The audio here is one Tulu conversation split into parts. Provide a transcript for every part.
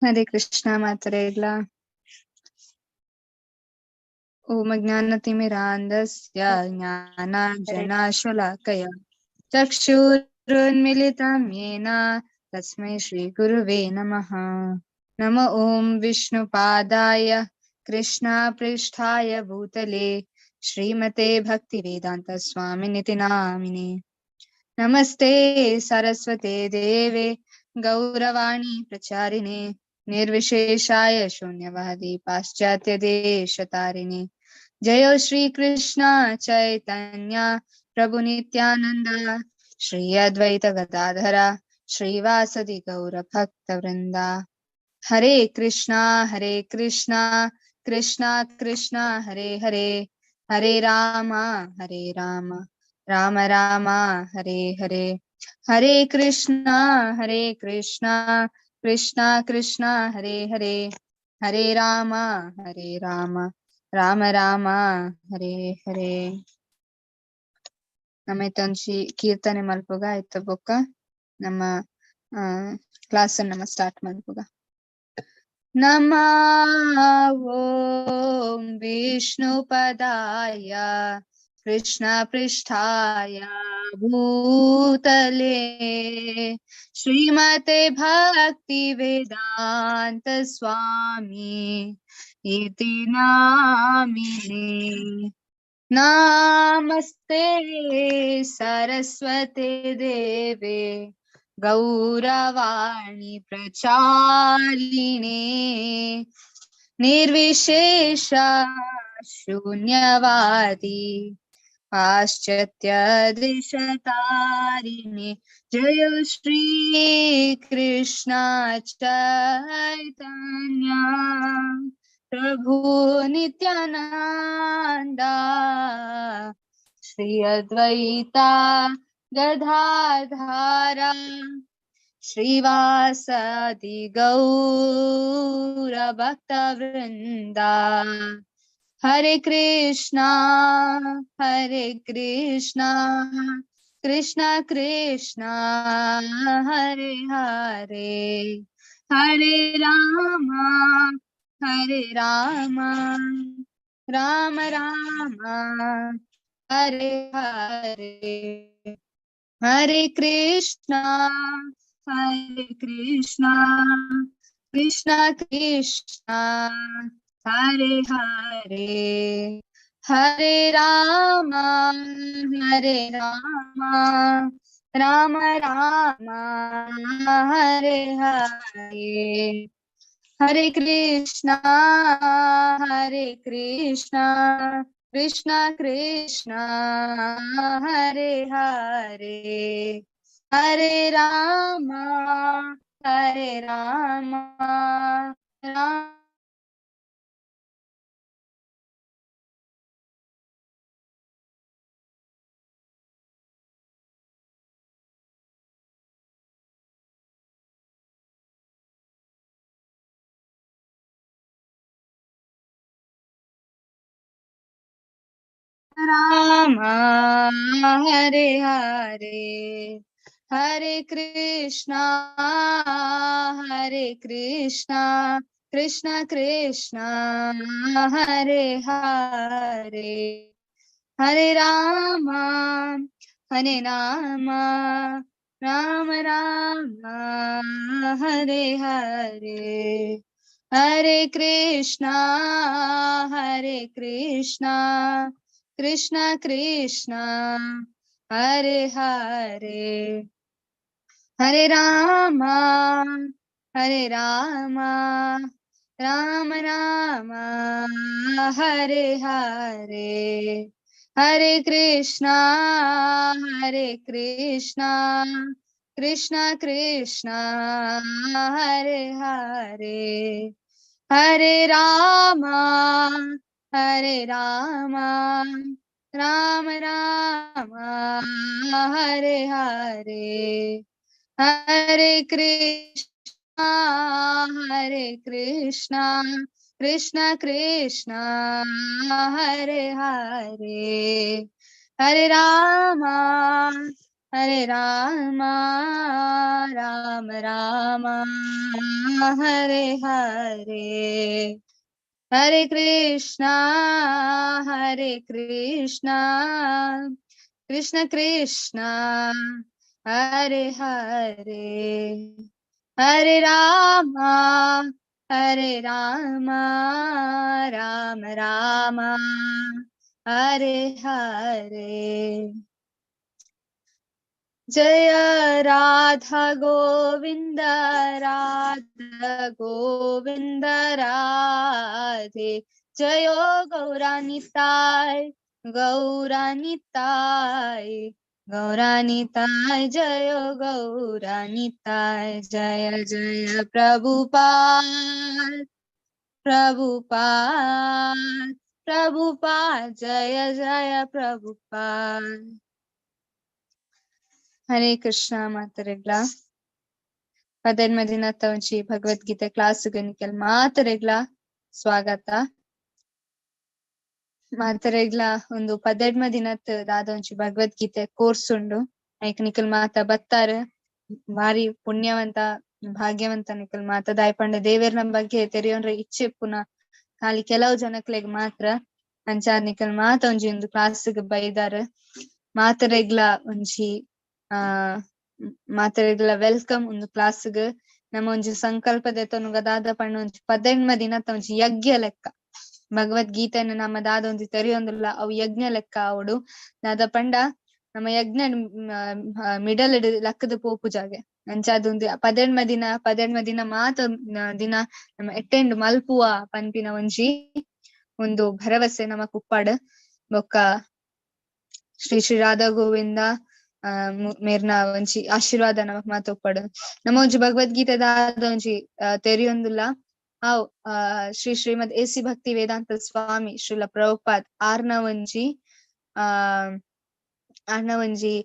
ಹರೇ ಕೃಷ್ಣ ಮಾತರೆಗ್ಲ. ಓಂ ಅಜ್ಞಾನತಿಮಿರಾಂಧಸ್ಯ ಜ್ಞಾನಾಂಜನಾಶಲಾಕಯ ಚಕ್ಷುರುನ್ಮಿಲಿತಂ ಯೇನ ತಸ್ಮೈ ಶ್ರೀ ಗುರುವೇ ನಮಃ. ನಮ ಓಂ ವಿಷ್ಣುಪಾದಾಯ ಕೃಷ್ಣ ಪೃಷ್ಠಾಯ ಭೂತಲೆ ಶ್ರೀಮತೆ ಭಕ್ತಿವೇದಾಂತ ಸ್ವಾಮಿನಿತಿ ನಾಮಿನೆ. ನಮಸ್ತೆ ಸರಸ್ವತೆ ದೇವೆ ಗೌರವಾಣಿ ಪ್ರಚಾರಿಣೆ ನಿರ್ವಿಶೇಷಾಯ ಶೂನ್ಯವಾದಿ ಪಾಶ್ಚಾತ್ಯ ದೇಶತಾರಿಣೆ. ಜಯ ಶ್ರೀ ಕೃಷ್ಣ ಚೈತನ್ಯ ಪ್ರಭು ನಿತ್ಯಾನಂದ ಶ್ರೀ ಅದ್ವೈತ ಗದಾಧರ ಶ್ರೀವಾಸದಿ ಗೌರ ಭಕ್ತ ವೃಂದ. ಹರೇ ಕೃಷ್ಣ ಹರೇ ಕೃಷ್ಣ ಕೃಷ್ಣ ಕೃಷ್ಣ ಹರೇ ಹರೇ, ಹರೇ ರಾಮ ಹರೇ ರಾಮ ರಾಮ ರಾಮ ಹರೇ ಹರೇ. ಹರೇ ಕೃಷ್ಣ ಹರೇ ಕೃಷ್ಣ ಕೃಷ್ಣ ಕೃಷ್ಣ ಹರೇ ಹರೇ, ಹರೇ ರಾಮ ಹರೇ ರಾಮ ರಾಮ ರಾಮ ಹರೇ ಹರೇ. ನಮ್ಮ ಇತ್ತೊಂಜಿ ಕೀರ್ತನೆ ಮಲ್ಪುಗ ಆಯ್ತ ಬೊಕ್ಕ ನಮ್ಮ ಕ್ಲಾಸ್ ನಮ್ಮ ಸ್ಟಾರ್ಟ್ ಮಲ್ಪುಗ. ನಮ ಓಂ ವಿಷ್ಣು ಪದಾಯ ಕೃಷ್ಣ ಪೃಷ್ಠಾಯ ಭೂತಲೆ ಶ್ರೀಮತೆ ಭಕ್ತಿ ವೇದಾಂತ ಸ್ವಾಮಿ ಇತಿ ನಾಮಿನೆ. ನಮಸ್ತೆ ಸರಸ್ವತೆ ದೇವೆ ಗೌರವಾಣಿ ಪ್ರಚಾರಿಣೆ ನಿರ್ವಿಶೇಷ ಶೂನ್ಯವಾದಿ ಪಾಶ್ಚಾತ್ಯ ದೇಶತಾರಿಣೆ. ಜಯ ಶ್ರೀ ಕೃಷ್ಣ ಚೈತನ್ಯ ಪ್ರಭು ನಿತ್ಯಾನಂದ ಶ್ರೀ ಅದ್ವೈತ ಗದಾಧಾರ ಶ್ರೀವಾಸದಿ ಗೌರ ಭಕ್ತ ವೃಂದ. Hare Krishna Hare Krishna Krishna Krishna Hare Hare, Hare Rama Hare Rama Rama Rama Hare Hare. Hare Krishna Hare Krishna Krishna Krishna Hare Hare, Hare Rama Hare Rama Rama Rama Hare Hare. Hare Krishna Hare Krishna Krishna Krishna Hare Hare, Hare Rama Hare Rama Rama Rama Hare Hare. Hare Krishna Hare Krishna Krishna Krishna Hare Hare, Hare Rama Hare Rama Rama Rama Hare Hare. Hare Krishna Hare Krishna Krishna Krishna Hare Hare, Hare Rama Hare Rama Rama Rama Hare Hare. Hare Krishna Hare Krishna Krishna Krishna Hare Hare, Hare Rama Hare Rama Rama Rama Hare Hare. Hare Krishna Hare Krishna Krishna Krishna Hare Hare, Hare Rama Hare Rama, Rama Rama, Hare Hare. Hare Krishna, Hare Krishna, Krishna Krishna, Hare Hare. Hare Rama, Hare Rama, Rama Rama, Hare Hare. Jaya Radha Govinda, Radha Govinda Radhe. Jayo Gauranitai, Gauranitai, Gauranitai, Jayo Gauranitai, Jaya Jaya Prabhupada, Prabhupada, Prabhupada, Jaya Jaya Prabhupada. Hare Krishna ಮಾತರೆಗ್ಲ. ಪದೆನ್ಮ ದಿನತ್ತ ಒಂಜಿ ಭಗವದ್ಗೀತೆ ಕ್ಲಾಸ್ ನಿಕಲ್ ಮಾತರೆಗ್ಲ ಸ್ವಾಗತ. ಮಾತರೆಗ್ಲ ಒಂದು ಪದೆಡ್ಮ ದಿನತ್ ದಾದ ಒಂಜಿ ಭಗವದ್ಗೀತೆ ಕೋರ್ಸ್ ಉಂಡು. ಐಕ್ ನಿಕಲ್ ಮಾತ ಬತ್ತಾರೆ, ಭಾರಿ ಪುಣ್ಯವಂತ ಭಾಗ್ಯವಂತ ನಿಕಲ್ ಮಾತ. ದಾಯಪಂಡ ದೇವೆರ್ನ ಬಗ್ಗೆ ತೆರಿಯೊಂಡ್ರೆ ಇಚ್ಛೆ ಪುನ ಖಾಲಿ ಕೆಲವು ಜನಕ್ಲೆಗ್ ಮಾತ್ರ. ಅಂಚಾದ್ ನಿಕಲ್ ಮಾತ ಒಂಜಿ ಒಂದು ಕ್ಲಾಸ್ ಬೈದಾರ. ಮಾತರೆಗ್ಲ ಒಂಜಿ ಮಾತರೆಗ್ಲ welcome ಒಂದು ಕ್ಲಾಸ್ಗ್. ನಮ್ಮ ಒಂಜಿ ಸಂಕಲ್ಪ ದೆತೊನುಗ ದಾದ ಪಂಡ ಒಂಜಿ ಪದೆಣ್ಮ ದಿನತ ಒಂಜಿ ಯಜ್ಞ ಲೆಕ್ಕ ಭಗವದ್ಗೀತೆನ ನಮ್ಮ ದಾದ ಒಂಜಿ ತೆರಿಯೊಂದುಲ್ಲ ಅವು ಯಜ್ಞ ಲೆಕ್ಕ ಆವೊಡು. ದಾದ ಪಂಡ ನಮ್ಮ ಯಜ್ಞ ಮಿಡಲ್ ಲಕ್ಕದ ಪೋಪು ಜಾಗೆ. ಅಂಚಾದ್ ಒಂದು ಪದೆಣ್ಮ ದಿನ ಪದೆಣ್ಮ ದಿನ ಮಾತ ದಿನ ನಮ್ಮ ಅಟೆಂಡ್ ಮಲ್ಪುವ ಪನ್ಪಿನ ಒಂಜಿ ಒಂದು ಭರವಸೆ ನಮ್ಮ ಕುಪ್ಪಾಡ್. ಬೊಕ್ಕ ಶ್ರೀ ಶ್ರೀ ರಾಧಾ ಗೋವಿಂದ ಮೇರ್ನ ಒಂಜಿ ಆಶೀರ್ವಾದ ನಮಕ್ ಮಾತ ಉಪ್ಪಡ್. ನಮ್ಮ ಒಂಜಿ ಭಗವದ್ಗೀತೆ ದಾದ ಒಂಜಿ ತೆರಿಯೊಂದುಲ್ಲ ಅವ್ ಶ್ರೀ ಶ್ರೀಮದ್ ಎ ಸಿ ಭಕ್ತಿ ವೇದಾಂತ ಸ್ವಾಮಿ ಶ್ರೀಲ ಪ್ರಭುಪಾದ್ ಆರ್ನ ಒಂಜಿ ಆರ್ನ ಒಂಜಿ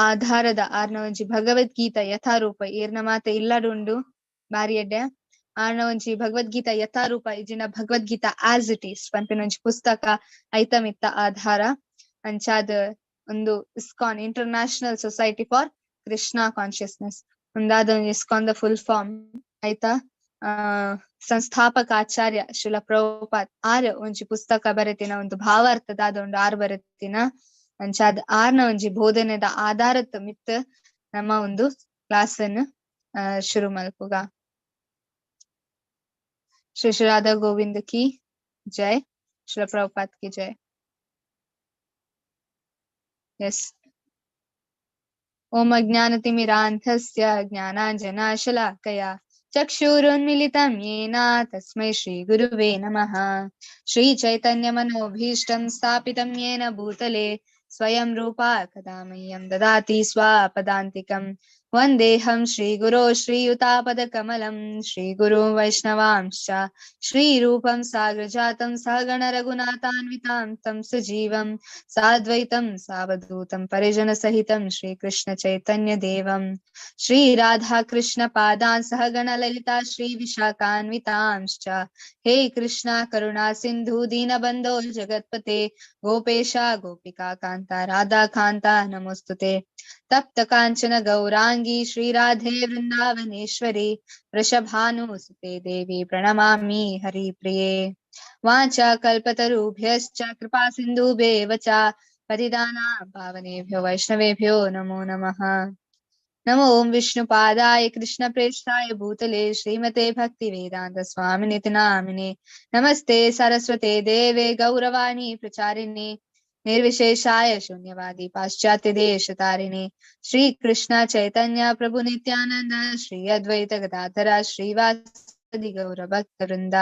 ಆಧಾರದ ಆರ್ನ ಒಂಜಿ ಭಗವದ್ಗೀತಾ ಯಥಾರೂಪ ಏರ್ನ ಮಾತ ಇಲ್ಲಡುಂಡು ಬಾರಿ ಎಡ್ಡೆ. ಆರ್ನ ಒಂಜಿ ಭಗವದ್ಗೀತಾ ಯಥಾರೂಪ ಇಜಿನ ಭಗವದ್ಗೀತಾ ಆಸ್ it is ಪನ್ಪಿನ ಒಂಜಿ ಪುಸ್ತಕ ಐತಮಿತ್ತ ಆಧಾರ. ಅಂಚಾದ್ ಒಂದು ISKCON, International Society for Krishna Consciousness ಒಂದಾದ ಒಂದು ಇಸ್ಕಾನ್ the full form ಆಯ್ತಾ. ಸಂಸ್ಥಾಪಕ ಆಚಾರ್ಯ ಶ್ರೀಲ ಪ್ರಭುಪಾದ್ ಆರ್ ಒಂಜಿ ಪುಸ್ತಕ ಬರೆತಿನ ಒಂದು ಭಾವಾರ್ಥದಾದ ಒಂದು ಆರ್ ಬರೆತಿನ. ಅಂಚಾದ್ ಆರ್ನ ಒಂಜಿ ಬೋಧನೆದ ಆಧಾರದ ಮಿತ್ ನಮ್ಮ ಒಂದು ಕ್ಲಾಸ್ ಅನ್ನು ಶುರು ಮಲ್ಪುಗ. ಶ್ರೀ ಶ್ರೀ ರಾಧಾ ಗೋವಿಂದ ಕಿ ಜೈ, ಶ್ರೀಲ ಪ್ರಭುಪಾದ್ ಕಿ ಜೈ. ಎಸ್. ಓಂ ಅಜ್ಞಾನತಿಮಿರಾಂಧಸ್ಯ ಜ್ಞಾನಾಂಜನಾಶಲಾಕಯಾ ಚಕ್ಷುರುನ್ಮಿಲಿತಂ ಯೇನ ತಸ್ಮೈ ಶ್ರೀ ಗುರುವೇ ನಮಃ. ಶ್ರೀ ಚೈತನ್ಯ ಮನೋಭೀಷ್ಟಂ ಸ್ಥಾಪಿತಂ ಯೇನ ಭೂತಲೆ ಸ್ವಯಂ ರೂಪಾ ಕದಾ ಮಹ್ಯಂ ದದಾತಿ ಸ್ವಪದಾಂತಿಕಂ. ವಂದೇಹಂ ಶ್ರೀ ಗುರೋ ಶ್ರೀಯುತಾಪದ ಕಮಲಂ ಶ್ರೀ ಗುರು ವೈಷ್ಣವಾಂಶ್ಚ ಶ್ರೀ ರೂಪಂ ಸಾಗರಜಾತಂ ಸಹಗಣ ರಘುನಾಥಾನ್ವಿತಾಂ ತಂ ಸಜೀವಂ ಸಾದ್ವೈತಂ ಸಾವಧೂತಂ ಪರಿಜನ ಸಹಿತಂ ಶ್ರೀ ಕೃಷ್ಣ ಚೈತನ್ಯ ದೇವಂ ಶ್ರೀ ರಾಧಾ ಕೃಷ್ಣ ಪಾದಾನ್ ಸಹಗಣ ಲಲಿತಾ ಶ್ರೀ ವಿಶಾಖಾನ್ವಿತಾಂಶ್ಚ. ಹೇ ಕೃಷ್ಣ ಕರುಣಾ ಸಿಂಧು ದೀನಬಂಧೋ ಜಗತ್ಪತೆ ಗೋಪೇಶ ಗೋಪಿಕಾ ಕಾಂತ ರಾಧಾ ಕಾಂತ ನಮೋಸ್ತುತೆ. ತಪ್ತ ಕಾಂಚನ ಗೌರಾಂಗಿ ಶ್ರೀ ರಾಧೆ ವೃಂದಾವನೇಶ್ವರಿ ವೃಷಭಾನುಸುತೆ ದೇವಿ ಪ್ರಣಮಾಮಿ ಹರಿಪ್ರಿಯೆ. ವಾಚಾ ಕಲ್ಪತರುಭ್ಯಶ್ಚ ಕೃಪಾ ಸಿಂಧುಭ್ಯೇವ ಚ ಪತಿತಾನಾಂ ಪಾವನೇಭ್ಯೋ ವೈಷ್ಣವೇಭ್ಯೋ ನಮೋ ನಮಃ. ನಮೋ ಓಂ ವಿಷ್ಣುಪಾದಾಯ ಕೃಷ್ಣ ಪ್ರೇಷ್ಠಾಯ ಭೂತಲೆ ಶ್ರೀಮತೆ ಭಕ್ತಿ ವೇದಾಂತ ಸ್ವಾಮಿನಿತಿ ನಾಮಿನೆ. ನಮಸ್ತೆ ಸರಸ್ವತೆ ದೇವೆ ಗೌರವಾಣಿ ಪ್ರಚಾರಿಣೆ ನಿರ್ವಿಶೇಷಾಯ ಶೂನ್ಯವಾದಿ ಪಾಶ್ಚಾತ್ಯ ದೇಶ ತಾರಿಣೆ. ಶ್ರೀ ಕೃಷ್ಣ ಚೈತನ್ಯ ಪ್ರಭು ನಿತ್ಯಾನಂದ ಶ್ರೀ ಅದ್ವೈತ ಗದಾಧರ ಶ್ರೀವಾಸದಿ ಗೌರ ಭಕ್ತ ವೃಂದ.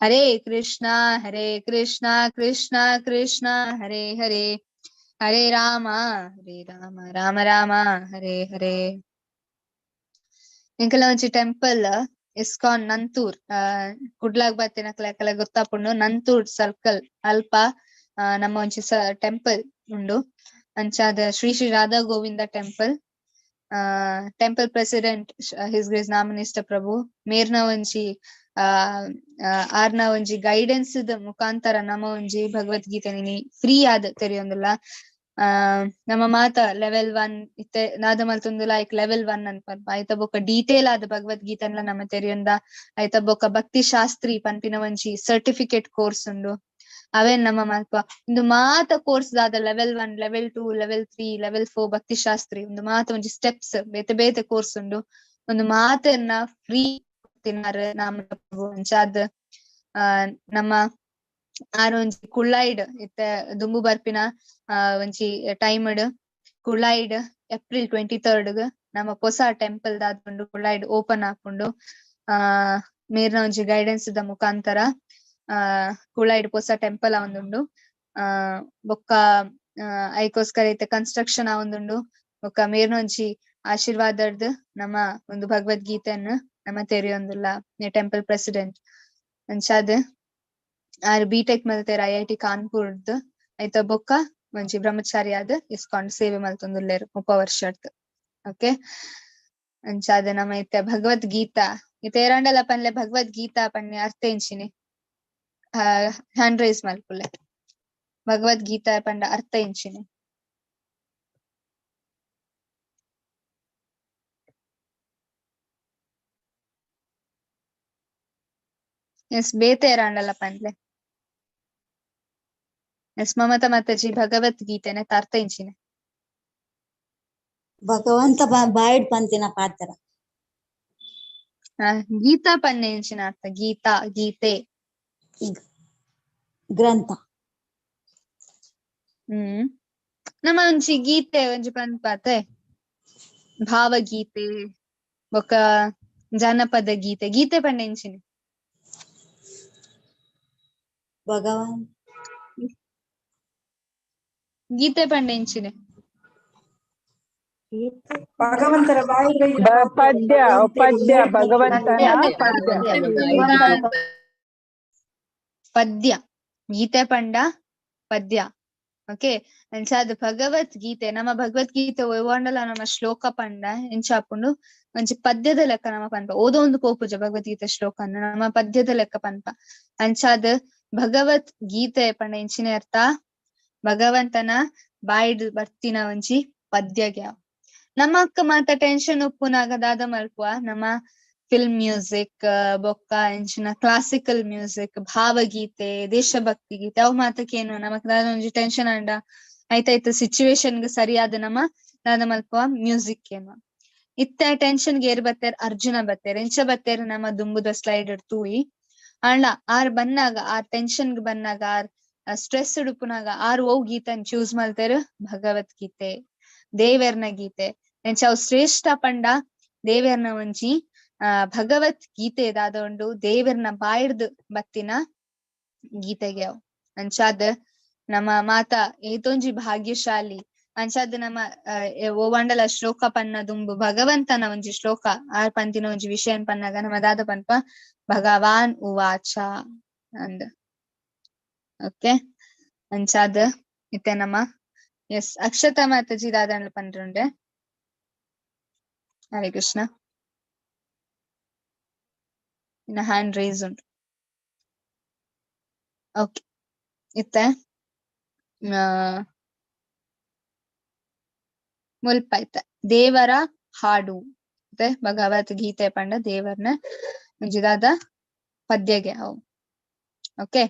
ಹರೇ ಕೃಷ್ಣ ಹರೇ ಕೃಷ್ಣ ಕೃಷ್ಣ ಕೃಷ್ಣ ಹರೇ ಹರೇ, ಹರೇ ರಾಮ ಹರೇ ರಾಮ ರಾಮ ರಾಮ ಹರೇ ಹರೇ. ಎಂಕಲ ಒಂಜಿ temple ISKCON Nanthur, ಕುಡ್ಲಾಗ್ ಬತ್ತಿನಕ್ಲೆ ಗೊತ್ತಾಪುಂಡು. Nanthur circle ಅಲ್ಪ ನಮ್ಮ ಒಂಜಿ ಟೆಂಪಲ್ ಉಂಡು. ಅಂಚಾದ Shri Shri Radha Govinda temple. Temple president his grace Namanishta Prabhu ಮೇರ್ನ ಒಂಜಿ ಆರ್ನ ಒಂಜಿ ಗೈಡೆನ್ಸ್ ದ ಮುಖಾಂತರ ನಮ್ಮ ಒಂಜಿ ಭಗವದ್ಗೀತೆ ಫ್ರೀ ಆದ್ ತೆರಿಯೊಂದುಲ್ಲ. ನಮ್ಮ ಮಾತ ಲೆವೆಲ್ 1 ಇತ್ತೆ ನಾದ ಮಲ್ತೊಂದು ಲೈಕ್ ಲೆವೆಲ್ 1 ಅನ್ಪಲ್ಪ ಐತ ಬೊಕ್ಕ ಡೀಟೇಲ್ ಆದ ಭಗವದ್ಗೀತೆನ್ಲ ನಮ್ಮ ತೆರಿಯೊಂದ ಐತ ಬೊಕ್ಕ ಭಕ್ತಿ ಶಾಸ್ತ್ರಿ ಪನ್ಪಿನ ಒಂಜಿ ಸರ್ಟಿಫಿಕೇಟ್ ಕೋರ್ಸ್ ಉಂಡು ಅವೇನ್ ನಮ್ಮ ಮಲ್ಪ ಇಂದು ಮಾತ ಕೋರ್ಸ್ ದಾದ ಲೆವೆಲ್ 1 ಲೆವೆಲ್ 2 ಲೆವೆಲ್ 3 ಲೆವೆಲ್ 4 ಭಕ್ತಿ ಶಾಸ್ತ್ರಿ ಒಂದು ಮಾತ ಒಂಜಿ ಸ್ಟೆಪ್ಸ್ ಬೇತೆ ಬೇತೆ ಕೋರ್ಸ್ ಉಂಡು ಒಂದು ಮಾತನ್ನ ಫ್ರೀ ತಿನ್ನಾರ ನಮ್ಮ ಅಂಚಾದ್ ನಮ್ಮ ಆರ್ ಒಂಜಿ ಕುಳ್ಳಾಯಿಡ್ ಇತ್ತೆ ದುಂಬು ಬರ್ಪಿನ ಒಂಜಿ ಟೈಮ್ ಕುಳ್ಳಾಯಿಡ್ ಏಪ್ರಿಲ್ 23 ನಮ್ಮ ಪೊಸ ಟೆಂಪಲ್ ದಾದುಂಡು ಕುಳ್ಳಾಯಿಡ್ ಓಪನ್ ಆಪುಂಡು ಮೇರ್ನ ಒಂಜಿ ಗೈಡೆನ್ಸ್ ದ ಮುಖಾಂತರ ಕುಳ್ಳಾಯಿಡ್ ಪೊಸ ಟೆಂಪಲ್ ಆವೊಂದುಂಡು ಬೊಕ್ಕ ಐಕೋಸ್ಕರ ಇತ್ತೆ ಕನ್ಸ್ಟ್ರಕ್ಷನ್ ಆವೊಂದುಂಡು ಬೊಕ್ಕ ಮೇರ್ನ ಒಂಜಿ ಆಶೀರ್ವಾದರ್ದ್ ನಮ್ಮ ಒಂದು ಭಗವದ್ಗೀತೆಯನ್ನು ನಮ್ಮ ತೆರೆಯೊಂದುಲ್ಲ ಟೆಂಪಲ್ ಪ್ರೆಸಿಡೆಂಟ್ ಅಂಚಾದ್ ಆರ್ ಬಿಟೆಕ್ ಮಲ್ತೆರ್ ಐಐಟಿ ಕಾನ್ಪುರ್ದ್ ಐತ ಬೊಕ್ಕ ಒಂಜಿ ಬ್ರಹ್ಮಚಾರಿ ಆದ್ ಇಸ್ಕಾನ್ ಸೇವೆ ಮಲ್ತೊಂದುಲ್ಲೆರ್ 30 ವರ್ಷರ್ದ್. ಓಕೆ, ಅಂಚಾದ್ ನಮ್ಮ ಇತ್ತೆ ಭಗವದ್ಗೀತಾ ಇತ್ತೆ ಏರಾಂಡಲ ಪನ್ಲೆ ಭಗವದ್ಗೀತಾ ಪನ್ನೆ ಅರ್ಥ ಎಂಚಿನಿ ಹ್ಯಾಂಡ್ ರೈಸ್ ಮಲ್ಪುಲೆ. ಭಗವದ್ಗೀತಾ ಪಂಡ ಅರ್ಥ ಎಂಚಿನಿ? ಎಸ್, ಬೇತೆ ಏರಾಂಡಲ ಪನ್ಲೆ. ಎಸ್, ಮಮತಾ ಮಾತಾಜಿ ಭಗವದ್ಗೀತೆನೆ ಅರ್ಥ ಎಂಚಿನಿ? ಭಗವಂತ ಬಾಯಿಡ್ ಪಂತಿನ ಪಾತ್ರ. ಗೀತಾ ಪನ್ನೆ ಎಂಚಿನ ಅರ್ಥ? ಗೀತಾ ಗೀತೆ ಗ್ರಂಥ. ನಮ್ಮ ಒಂಜಿ ಗೀತೆ ಒಂಜಿ ಪನ್ಪಾತೆ ಭಾವಗೀತೆ ಬೊಕ್ಕ ಜಾನಪದ ಗೀತೆ. ಗೀತೆ ಪಂಡ ಎಂಚಿನಿ? ಭಗವಾನ್ ಗೀತೆ ಪಂಡ ಎಂಚಿನಿ? ಭಗವಂತರ ಬಾಯಿ ಪದ್ಯ ಪದ್ಯ ಭಗವಂತನ ಪದ್ಯ ಪದ್ಯ. ಗೀತೆ ಪಂಡ ಪದ್ಯ. ಓಕೆ, ಅಂಚಾದ್ ಭಗವದ್ಗೀತೆ ನಮ್ಮ ಭಗವದ್ಗೀತೆ ಒಯ್ವಾಂಡಲ ನಮ್ಮ ಶ್ಲೋಕ ಪಂಡ ಎಂಚಾಪುಂಡು ಒಂಜಿ ಪದ್ಯದ ಲೆಕ್ಕ ನಮ್ಮ ಪನ್ಪ ಓದೊಂದು ಪೋಪುಜ ಭಗವದ್ಗೀತೆ ಶ್ಲೋಕನ ನಮ್ಮ ಪದ್ಯದ ಲೆಕ್ಕ ಪನ್ಪ. ಅಂಚಾದ್ ಭಗವದ್ಗೀತೆ ಪಂಡ ಎಂಚಿನ ಅರ್ಥ? ಭಗವಂತನ ಬಾಯಿಡ್ ಬರ್ತಿನ ಒಂಜಿ ಪದ್ಯಗೆ. ನಮ್ಮ ಅಕ್ಕ ಮಾತ ಟೆನ್ಷನ್ ಉಪ್ಪುನಾಗ ದಾದ ಮಲ್ಪುವ ನಮ್ಮ ಫಿಲ್ಮ್ ಮ್ಯೂಸಿಕ್ ಬೊಕ್ಕ ಎಂಚಿನ ಕ್ಲಾಸಿಕಲ್ ಮ್ಯೂಸಿಕ್ ಭಾವಗೀತೆ ದೇಶಭಕ್ತಿ ಗೀತೆ ಅವು ಮಾತಕ್ಕೇನು ನಮಕ್ ದಾದ ಒಂಜಿ ಟೆನ್ಷನ್ ಅಂಡ ಆಯ್ತಾಯ್ತು ಸಿಚುವೇಶನ್ ಸರಿಯಾದ ನಮ್ಮ ದಾದ ಮಲ್ಪುವ ಮ್ಯೂಸಿಕ್ ಏನು. ಇತ್ತ ಟೆನ್ಷನ್ ಏರ್ ಬತ್ತೇರ್? ಅರ್ಜುನ ಬತ್ತೇರ್. ಎಂಚ ಬತ್ತೇರ್? ನಮ್ಮ ದುಂಬುದ ಸ್ಲೈಡ್ ತೂಯಿ ಅಂಡ ಆರ್ ಬನ್ನಾಗ ಆರ್ ಟೆನ್ಷನ್ ಬನ್ನಾಗ ಆರ್ ಸ್ಟ್ರೆಸ್ ಉಡುಪುನಾಗ ಆರ್ ಓ ಗೀತನ್ ಚೂಸ್ ಮಲ್ತೇರು? ಭಗವದ್ಗೀತೆ, ದೇವೆರ್ನ ಗೀತೆ. ಎಂಚ ಅವು ಶ್ರೇಷ್ಠ ಪಂಡ ದೇವೆರ್ನ ಒಂಜಿ ಭಗವದ್ಗೀತೆ ದಾದ ಉಂಡು ದೇವೆರ್ನ ಬಾಯಿಡ್ದು ಬತ್ತಿನ ಗೀತೆಗೆ ಅವು. ಅಂಚಾದ್ ನಮ್ಮ ಮಾತಾ ಏತೊಂಜಿ ಭಾಗ್ಯಶಾಲಿ. ಅಂಚಾದ್ ನಮ್ಮ ಓವಂಡಲ ಶ್ಲೋಕ ಪನ್ನ ದುಂಬು ಭಗವಂತನ ಒಂಜಿ ಶ್ಲೋಕ ಆರ್ ಪಂತಿನ ಒಂಜಿ ವಿಷಯ ಪನ್ನಾಗ ನಮ್ಮ ದಾದ ಪನ್ಪ ಭಗವಾನ್ ಉವಾಚ ಅಂದ್. ಓಕೆ, ಅಂಚಾದ್ ಇತ್ತೆ ನಮ್ಮ ಎಸ್ ಅಕ್ಷತಾ ಮಾತಾಜಿ ದಾದ ಪನ್ರುಂಡೆ. ಹರೇ ಕೃಷ್ಣ. ಇನ್ನ ಹ್ಯಾಂಡ್ ರೈಸ್ ಉಂಟು. ಓಕೆ, ಇತ್ತೆ ಮುಲ್ಪ ಇತ್ತೆ ದೇವರ ಹಾಡು ಮತ್ತೆ ಭಗವದ್ಗೀತೆ ಪಂಡ ದೇವರ್ನ ಒಂಜಿ ದಾದ ಪದ್ಯಗೆ ಅವು. ಓಕೆ,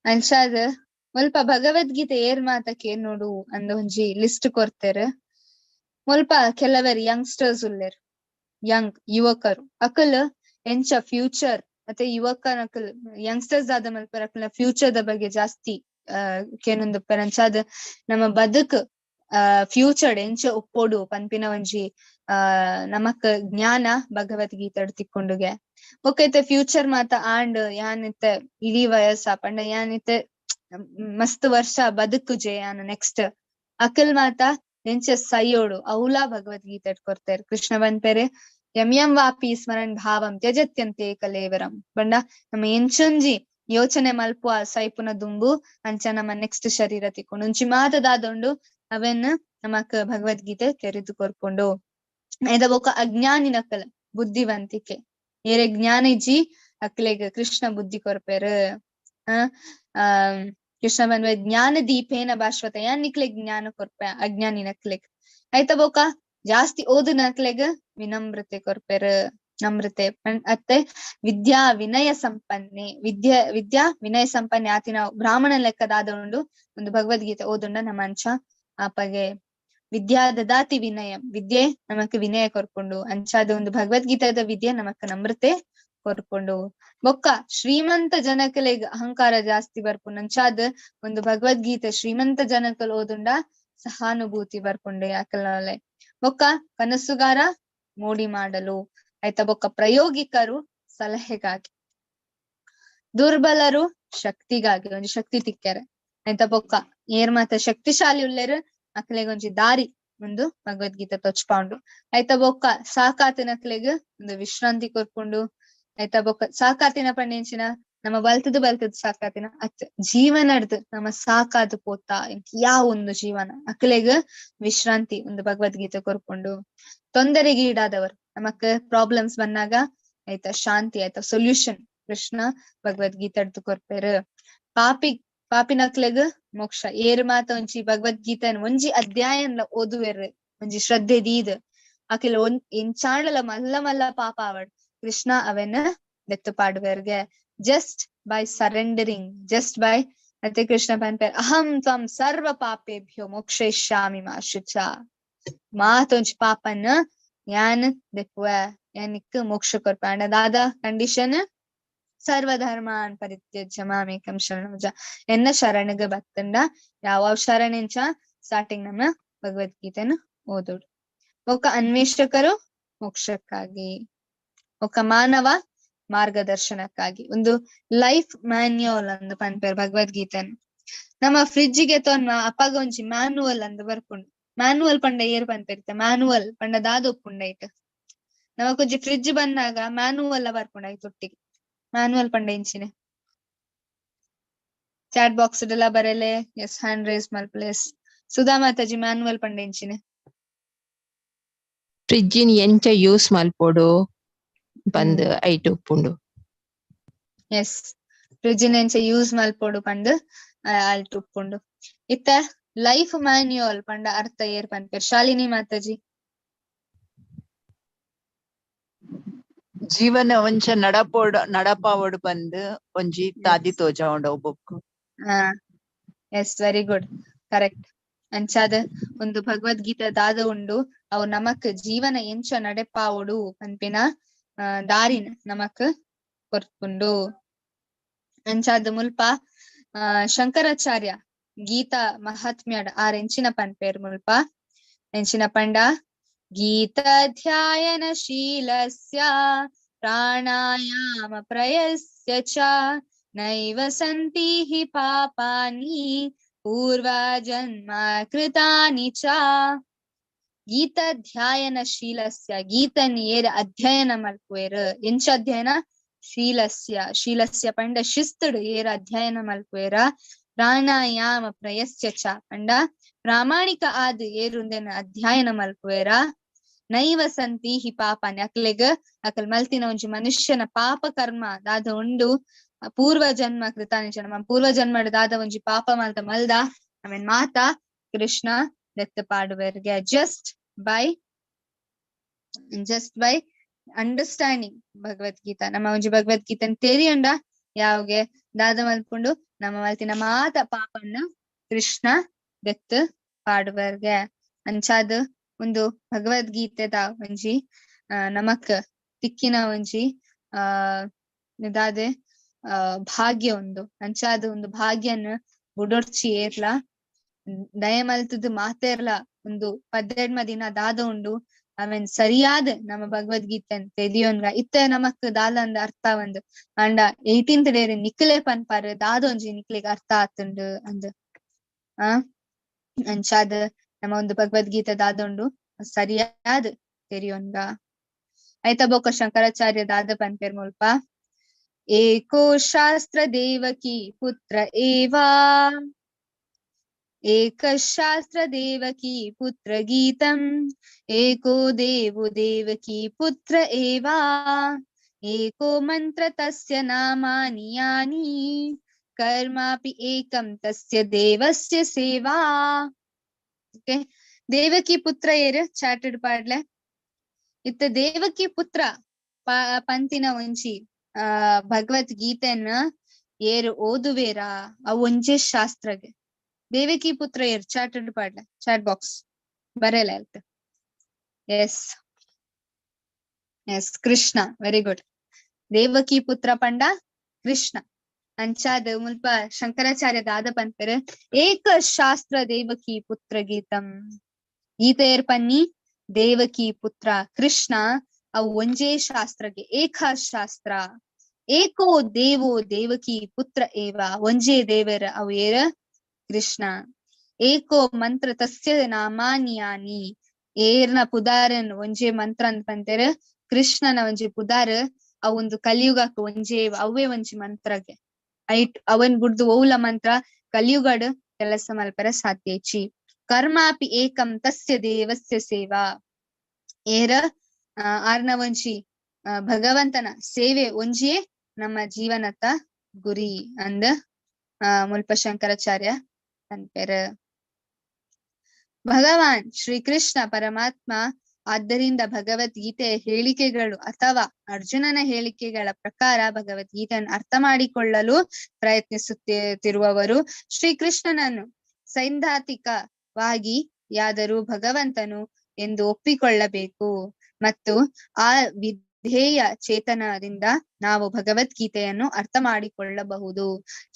ಅಂಚಾದ್ ಮುಲ್ಪ ಭಗವದ್ಗೀತೆ ಏರ್ ಮಾತಕ್ಕೆ ನೋಡು ಅಂದ ಒಂಜಿ ಲಿಸ್ಟ್ ಕೊರ್ತೆರ್. ಮುಲ್ಪ ಕೆಲವರು ಯಂಗ್ಸ್ಟರ್ಸ್ ಉಲ್ಲೆರ್, ಯಂಗ್ ಯುವಕರು ಅಕಲ್ ಎಂಚ ಫ್ಯೂಚರ್ ಮತ್ತೆ ಯುವಕನ ಅಕಲ್ ಯಂಗ್ಸ್ಟರ್ಸ್ ಆದ ಮಲ್ಪರ ಅಕಲ್ನ ಫ್ಯೂಚರ್ the ಬಗ್ಗೆ ಜಾಸ್ತಿ ಕೇನೊಂದುಪ್ಪೆರ್. ಅಂಚಾದ್ ನಮ್ಮ ಬದುಕು ಫ್ಯೂಚರ್ ಎಂಚ ಉಪ್ಪೊಡು ಪನ್ಪಿನ ಒಂಜಿ ನಮಕ್ ಜ್ಞಾನ ಭಗವದ್ಗೀತೆ ತಿಕ್ಕೊಂಡುಗೆ. ಬೊಕ್ಕ ಫ್ಯೂಚರ್ ಮಾತ ಆಂಡ್ ಯಾನಿತ್ತೆ ಇಡೀ ವಯಸ್ಸ ಪಂಡ ಯಾನಿತ್ತೆ ಮಸ್ತ್ ವರ್ಷ ಬದುಕುಜೆ ಯಾನ್ ನೆಕ್ಸ್ಟ್ ಅಕಲ್ ಮಾತ ಎಂಚ ಸೈಯೋಡು ಅವಲಾ ಭಗವದ್ಗೀತೆ ಕೊರ್ತೆರ್. ಕೃಷ್ಣ ಪನ್ಪೆರೆ ಯಂ ಯಂ ವಾಪಿ ಸ್ಮರಣ್ ಭಾವಂ ತ್ಯಜತ್ಯಂತೆ ಕಲೇವರಂ ಪಂಡ ನಮ್ಮ ಎಂಚೊಂಜಿ ಯೋಚನೆ ಮಲ್ಪುವ ಸೈಪುನ ದುಂಬು ಅಂಚ ನಮ್ಮ ನೆಕ್ಸ್ಟ್ ಶರೀರ ತಿಕ್ಕೊಂಡು ಒಂಜಿ ಮಾತ ದಾದೊಂಡು ಅವೆನ್ ನಮಕ್ ಭಗವದ್ಗೀತೆ ತೆರೆದು ಕೊರ್ಪುಂಡು. ಐದ ಬೊಕ್ಕ ಅಜ್ಞಾನಿನಕಲ್ ಬುದ್ಧಿವಂತಿಕೆ ಏರೆ ಜ್ಞಾನ ಇಜ್ಜಿ ಅಕ್ಲೆಗ್ ಕೃಷ್ಣ ಬುದ್ಧಿ ಕೊರ್ಪೆರ್. ಆ ಕೃಷ್ಣ ಪನ್ಪೆ ಜ್ಞಾನ ದೀಪೇನ ಭಾಶ್ವತ, ಯಾನ್ ನಿಕ್ಲೆಗ್ ಜ್ಞಾನ ಕೊರ್ಪೆ ಅಜ್ಞಾನಿನಕ್ಲೆಗ್. ಆಯ್ತ ಬೊಕ ಜಾಸ್ತಿ ಓದುನಕ್ಲೆಗ್ ವಿನಮ್ರತೆ ಕೊರ್ಪೆರ್, ನಮ್ರತೆ ಅತ್ತೆ ವಿದ್ಯಾ ವಿನಯ ಸಂಪನ್ನೆ, ವಿದ್ಯಾ ವಿದ್ಯಾ ವಿನಯ ಸಂಪನ್ನೆ ಆತಿನ ಬ್ರಾಹ್ಮಣ ಲೆಕ್ಕದಾದ ಉಂಡು ಒಂದು ಭಗವದ್ಗೀತೆ ಓದುಂಡ ನಮ್ಮ ಅಂಚ ಆಪಗೆ ವಿದ್ಯಾ ದದಾತಿ ವಿನಯ, ವಿದ್ಯೆ ನಮಕ್ ವಿನಯ ಕೊರ್ಪುಂಡು. ಅಂಚಾದ ಒಂದು ಭಗವದ್ಗೀತಾದ ವಿದ್ಯೆ ನಮಕ್ ನಮ್ರತೆ ಕೊರ್ಪುಂಡು. ಬೊಕ್ಕ ಶ್ರೀಮಂತ ಜನಕಲೆಗ್ ಅಹಂಕಾರ ಜಾಸ್ತಿ ಬರ್ಪುಂಡು. ಅಂಚಾದ ಒಂದು ಭಗವದ್ಗೀತೆ ಶ್ರೀಮಂತ ಜನಕಲ್ ಓದುಂಡ ಸಹಾನುಭೂತಿ ಬರ್ಪುಂಡು ಯಾಕಲೇ. ಬೊಕ್ಕ ಕನಸುಗಾರ ಮೋಡಿ ಮಾಡಲು ಆಯ್ತಾ. ಬೊಕ್ಕ ಪ್ರಯೋಗಿಕರು ಸಲಹೆಗಾಗಿ, ದುರ್ಬಲರು ಶಕ್ತಿಗಾಗಿ, ಒಂಜಿ ಶಕ್ತಿ ತಿಕ್ಕ್ಯಾರ ಆಯ್ತಾ. ಬೊಕ್ಕ ಏರ್ ಮಾತ ಶಕ್ತಿಶಾಲಿ ಉಲ್ಲೆರ್ ಅಕ್ಲೆಗ್ ಒಂಜಿ ದಾರಿ ಒಂದು ಭಗವದ್ಗೀತೆ ತೊಚ್ಪಾಂಡು ಆಯ್ತಾ. ಬೊಕ್ಕ ಸಾಕಾತಿನಕ್ಲೆಗ್ ಒಂದು ವಿಶ್ರಾಂತಿ ಕೊರ್ಪುಂಡು ಆಯ್ತಾ. ಬೊಕ್ಕ ಸಾಕಾತಿನ ಪಂಡೆಂಚಿನ ನಮ್ಮ ಬಲ್ತದ ಬಲ್ತದ ಸಾಕಾತಿನ ಅತ್ ಜೀವನಡ್ದು ನಮ್ಮ ಸಾಕಾದ ಪೋತ ಯಾವ ಒಂದು ಜೀವನ ಅಕ್ಲೆಗ್ ವಿಶ್ರಾಂತಿ ಒಂದು ಭಗವದ್ಗೀತೆ ಕೊರ್ಪುಂಡು. ತೊಂದರೆಗೆ ಈಡಾದವರು ನಮಕ್ ಪ್ರಾಬ್ಲಮ್ಸ್ ಬಂದಾಗ ಆಯ್ತಾ ಶಾಂತಿ ಆಯ್ತಾ ಸೊಲ್ಯೂಷನ್ ಕೃಷ್ಣ ಭಗವದ್ಗೀತೆ ಅಡ್ದು ಕೊರ್ಪೆರ್. ಪಾಪಿ ಪಾಪಿನಕ್ಲೆಗ್ ಮೋಕ್ಷ. ಏರ್ ಮಾತ ಒಂಜಿ ಭಗವದ್ಗೀತೆ ಒಂಜಿ ಅಧ್ಯಾಯನ್ಲ ಓದುವೆರ್ ಒಂಜಿ ಶ್ರದ್ಧೆ ದೀದ್ ಅಕಿಲ ಒಂದ್ ಎಂಚಾಂಡಲ ಮಲ್ಲ ಮಲ್ಲ ಪಾಪ ಆವಡ್ ಕೃಷ್ಣ ಅವೆನ್ ದೆತ್ತು ಪಾಡುವೆರ್ಗೆ. Just by surrendering, just by ಅತ್ತೆ ಕೃಷ್ಣ ಪನ್ಪೆರ್ ಅಹಂ ತ್ವಂ ಸರ್ವ ಪಾಪೇಭ್ಯೋ ಮೋಕ್ಷಯಿಷ್ಯಾಮಿ ಮಾ ಶುಚ. ಮಾತೊಂಜಿ ಪಾಪನ್ ಯಾನ್ ದೆಪ್ಪುವೆ, ಯಾನಿಕ್ ಮೋಕ್ಷ ಕೊರ್ಪೆ. ಅಂಡ ದಾದ ಕಂಡೀಷನ್? ಸರ್ವಧರ್ಮಾನ್ ಪರಿತ್ಯಜ್ಯ ಮಾಮೇಕಂ ಶರಣಂ ವ್ರಜ. ಎನ್ನ ಶರಣಗ ಬತ್ತಂಡ ಯಾವ ಶರಣೆಂಚ ಸ್ಟಾರ್ಟಿಂಗ್ ನಮ್ಮ ಭಗವದ್ಗೀತೆನ ಓದೋಡು. ಬೊಕ್ಕ ಅನ್ವೇಷಕರು ಮೋಕ್ಷಕ್ಕಾಗಿ, ಬೊಕ್ಕ ಮಾನವ ಮಾರ್ಗದರ್ಶನಕ್ಕಾಗಿ ಒಂದು ಲೈಫ್ ಮ್ಯಾನ್ಯುವಲ್ ಅಂದ್ ಪನ್ಪೆರ್ ಭಗವದ್ಗೀತೆನ್. ನಮ್ಮ ಫ್ರಿಡ್ಜಿಗೆ ತೊನ್ನ ಅಪಗ ಒಂಜಿ ಮ್ಯಾನುವಲ್ ಅಂದ್ ಬರ್ಪುಂಡು. ಮ್ಯಾನುವಲ್ ಪಂಡ ಏರ್ ಪನ್ಪೆರ್ತ? ಮ್ಯಾನುವಲ್ ಪಂಡ ದಾದ ಉಪ್ಪುಂಡ ಐಟ್? ನಮಕೊಂಜಿ ಫ್ರಿಡ್ಜ್ ಬಂದಾಗ ಮ್ಯಾನುವಲ್ ಬರ್ಪುಂಡು ಐತೊಟ್ಟಿಗೆ. ಮ್ಯಾನುವಲ್ ಪಂಡ ಇಂಚಿನೆ ಚಾಟ್ ಬಾಕ್ಸ್ ಡ್ಲ ಬರೆಲೆ, ಎಸ್ ಹ್ಯಾಂಡ್ ರೇಸ್ ಮಲ್ಪುಲೆ. ಎಸ್ ಸುಧಾ ಮಾತಾಜಿ, ಮ್ಯಾನುವಲ್ ಪಂಡ ಇಂಚಿನೆ? ಫ್ರಿಡ್ಜ್ ನ್ ಎಂಚ ಯೂಸ್ ಮಲ್ಪೊಡು ಪಂದ್ ಐಟ್ ಉಪ್ಪುಂಡು. ಎಸ್, ಫ್ರಿಡ್ಜ್ ಎಂಚ ಯೂಸ್ ಮಲ್ಪೊಡು ಪಂದ್ ಅಲ್ಟ್ ಉಪ್ಪುಂಡು. ಇತ್ತ ಲೈಫ್ ಮ್ಯಾನ್ಯುವಲ್ ಪಂಡ ಅರ್ಥ ಏರ್ ಪನ್ಪೆರ್? ಶಾಲಿನಿ ಮಾತಾಜಿ. ಜೀವನ ಒಂಚ ನಡಪೋಡ್ ನಡಪಾವೊಡು ಪಂದ್ ಒಂಜಿ ತಾದಿ ತೋಜಾವುಂಡು ಅವು book. Yes, very good, correct. ಅಂಚಾದ ಒಂದು ಭಗವದ್ಗೀತೆ ದಾದ ಉಂಡು ಅವು ನಮಕ್ ಜೀವನ ಎಂಚ ನಡೆಪಾವೊಡು ಪನ್ಪಿನ ದಾರಿನ್ ನಮಕ್ ಕೊರ್ಪುಂಡು. ಅಂಚಾದ ಮುಲ್ಪ ಶಂಕರಾಚಾರ್ಯ ಗೀತಾ ಮಹಾತ್ಮ್ಯಡ್ ಆರ್ ಎಂಚಿನ ಪನ್ಪೇರ್ ಮುಲ್ಪ? ಎಂಚಿನ ಪಂಡ ಗೀತಾ ಧ್ಯಾಯನ ಶೀಲಸ್ಯ ಪ್ರಾಣಾಯಾಮ ಪ್ರಯಸ್ಯ ಚ ನೈವ ಸಂತಿ ಹಿ ಪಾಪಾನಿ ಪೂರ್ವ ಜನ್ಮ ಕೃತಾನಿ ಚ. ಗೀತಾ ಧ್ಯಾಯನ ಶೀಲಸ್ಯ, ಗೀತನ್ ಏರ್ ಅಧ್ಯಯನ ಮಲ್ಪುವೆರ್? ಎಂಚ ಅಧ್ಯಯನ? ಶೀಲಸ್ಯ, ಶೀಲಸ್ಯ ಪಂಡ ಶಿಸ್ತುಡು ಏರ್ ಅಧ್ಯಯನ ಮಲ್ಪುವೆರ? ಪ್ರಾಣಾಯಾಮ ಪ್ರಯಸ್ಯ ಚ ಪಂಡ ಪ್ರಾಮಾಣಿಕ ಆದ್ ಏರುಂದೆನ ಅಧ್ಯಯನ ಮಲ್ಪುವೆರ? ನೈವ ಸಂತಿ ಹಿ ಪಾಪಾನಿ, ಅಕ್ಲೆಗ್ ಅಕಲ್ ಮಲ್ತಿನ ಒಂಜಿ ಮನುಷ್ಯನ ಪಾಪ ಕರ್ಮ ದಾದ ಉಂಡು ಪೂರ್ವ ಜನ್ಮ ಕೃತಾನಿ ಚ, ನಮ್ಮ ಪೂರ್ವ ಜನ್ಮಡ್ ದಾದ ಒಂಜಿ ಪಾಪ ಮಲ್ತ ಮಲ್ದ ಅವೆನ್ ಮಾತಾ Krishna ದೆತ್ತ ಪಾಡುವೆರ್ಗೆ. Just by understanding Bhagavad Gita. ನಮ್ಮ ಒಂಜಿ ಭಗವದ್ಗೀತೆ ತೆರಿಯುಂಡ ಯಾವ್ಗೆ ದಾದ ಮಲ್ಪುಂಡು ನಮ್ಮ ಮಲ್ತಿನ ಮಾತ ಪಾಪನ್ನ ಕೃಷ್ಣ ದೆತ್ತು ಪಾಡುವರ್ಗೆ. ಅಂಚಾದ ಒಂದು ಭಗವದ್ಗೀತೆದ ಒಂಜಿ ನಮಕ್ ತಿಕ್ಕಿನ ಒಂಜಿ ದಾದೆ ಭಾಗ್ಯ ಒಂದು. ಅಂಚಾದ ಒಂದು ಭಾಗ್ಯನ ಬುಡೊರ್ಚಿ ಏರ್ಲ ದಯ ಮಲ್ತದ ಮಾತೇರ್ಲ ಒಂದು ಪದ್ದೆಡ್ಮ ದಿನ ದಾದ ಉಂಡು ಅವೆನ್ ಸರಿಯಾದ ನಮ್ಮ ಭಗವದ್ಗೀತೆ ತೆಲಿಯೊನ್ಗ ಇತ್ತ ನಮಕ್ ದಾಲ ಅಂದ್ ಅರ್ಥ ಒಂದ್ ಅಂಡ 18th day ನಿಕ್ಲೆ ಪನ್ಪಾರ್ ದಾದ ಒಂಜಿ ನಿಕ್ಲೆಗ್ ಅರ್ಥ ಆತುಂಡು ಅಂದ್. ಅಂಚಾದ ನಮ್ಮ ಒಂದು ಭಗವದ್ಗೀತೆ ದಾದ ಉಂಡು ಸರಿಯಾದ ತೆರಿಯೊನ್ಗ. ಆಯ್ತಾ ಬೊಕ್ಕ ಶಂಕರಾಚಾರ್ಯ ದಾದ ಪನ್ಪೇರ್ ಮುಲ್ಪ ಏಕೋ ಶಾಸ್ತ್ರ ದೇವಕಿ ಪುತ್ರ ಏವಾ ಏಕ ಶಾಸ್ತ್ರ ದೇವಕಿ ಪುತ್ರ ಗೀತಂ ಏಕೋ ದೇವೋ ದೇವಕಿ ಪುತ್ರ ಏವಾ ಏಕೋ ಮಂತ್ರ ತಸ್ಯ ನಾಮಾನಿ ಯಾನಿ ಕರ್ಮಾಪಿ ಏಕಂ ತಸ್ಯ ದೇವಸ್ಯ ಸೇವಾ. ಓಕೆ, ದೇವಕಿ ಪುತ್ರ ಏರು ಚಾಟೆಡ್ ಪಾಡ್ಲೆ. ಇತ್ತ ದೇವಕಿ ಪುತ್ರ ಪಂತಿನ ಒಂಜಿ ಭಗವದ್ಗೀತೆನ ಏರು ಓದುವೇರಾ ಅವು ಒಂಜೇ ಶಾಸ್ತ್ರಗೆ. ದೇವಕಿ ಪುತ್ರ ಏರು ಚಾಟೆಡ್ ಪಾಡ್ಲೆ, ಚಾಟ್ ಬಾಕ್ಸ್ ಬರೆಯಲ್ಲ ಆಯ್ತು. Yes yes, Krishna, very good. Devaki ಪುತ್ರ ಪಂಡ ಕೃಷ್ಣ. ಅಂಚಾದ ಮುಲ್ಪ ಶಂಕರಾಚಾರ್ಯ ದಾದ ಪನ್ಪೆರ್ ಏಕ ಶಾಸ್ತ್ರ ದೇವಕಿ ಪುತ್ರ ಗೀತಂ. ಗೀತೆಯರ್ ಪನ್ನಿ ದೇವಕಿ ಪುತ್ರ ಕೃಷ್ಣ ಅವು ಒಂಜೇ ಶಾಸ್ತ್ರಗೆ, ಏಕ ಶಾಸ್ತ್ರ. ಏಕೋ ದೇವೋ ದೇವಕಿ ಪುತ್ರ ಏವ, ಒಂಜೇ ದೇವರ ಅವು ಏರ ಕೃಷ್ಣ. ಏಕೋ ಮಂತ್ರ ತಸ್ಯ ನಾಮಾನಿಯಾನಿ, ಏರ್ನ ಪುದಾರನ್ ಒಂಜೇ ಮಂತ್ರ ಅಂತ ಪಂತೇರ್ ಕೃಷ್ಣನ ಒಂಜಿ ಪುದಾರ್ ಅವು ಒಂದು ಕಲಿಯುಗಕ್ಕೆ ಒಂಜೇ ಅವೇ ಒಂಜಿ ಮಂತ್ರಗೆ. ಐಟ್ ಅವನ್ ಬುಡ್ದು ಓಲ ಮಂತ್ರ ಕಲಿಯುಗಡ್ ಕೆಲಸ ಮಲ್ಪರ ಸಾಧ್ಯಚಿ. ಕರ್ಮಾಪಿ ಏಕಂ ತಸ್ಯ ದೇವಸ್ಯ ಸೇವಾ, ಏರ ಆರ್ನ ಒಂಜಿ ಭಗವಂತನ ಸೇವೆ ಒಂಜಿಯೇ ನಮ್ಮ ಜೀವನದ ಗುರಿ ಅಂದ ಮುಲ್ಪ ಶಂಕರಾಚಾರ್ಯ ಪನ್ಪೆರ್. ಭಗವಾನ್ ಶ್ರೀ ಕೃಷ್ಣ ಪರಮಾತ್ಮ ಆದ್ದರಿಂದ ಭಗವದ್ಗೀತೆಯ ಹೇಳಿಕೆಗಳು ಅಥವಾ ಅರ್ಜುನನ ಹೇಳಿಕೆಗಳ ಪ್ರಕಾರ ಭಗವದ್ಗೀತೆಯನ್ನು ಅರ್ಥ ಮಾಡಿಕೊಳ್ಳಲು ಪ್ರಯತ್ನಿಸುತ್ತಿರುವವರು ಶ್ರೀಕೃಷ್ಣನನ್ನು ಸೈದ್ಧಾಂತಿಕವಾಗಿ ಯಾದರೂ ಭಗವಂತನು ಎಂದು ಒಪ್ಪಿಕೊಳ್ಳಬೇಕು ಮತ್ತು ಆ ವಿಧೇಯ ಚೇತನದಿಂದ ನಾವು ಭಗವದ್ಗೀತೆಯನ್ನು ಅರ್ಥ ಮಾಡಿಕೊಳ್ಳಬಹುದು.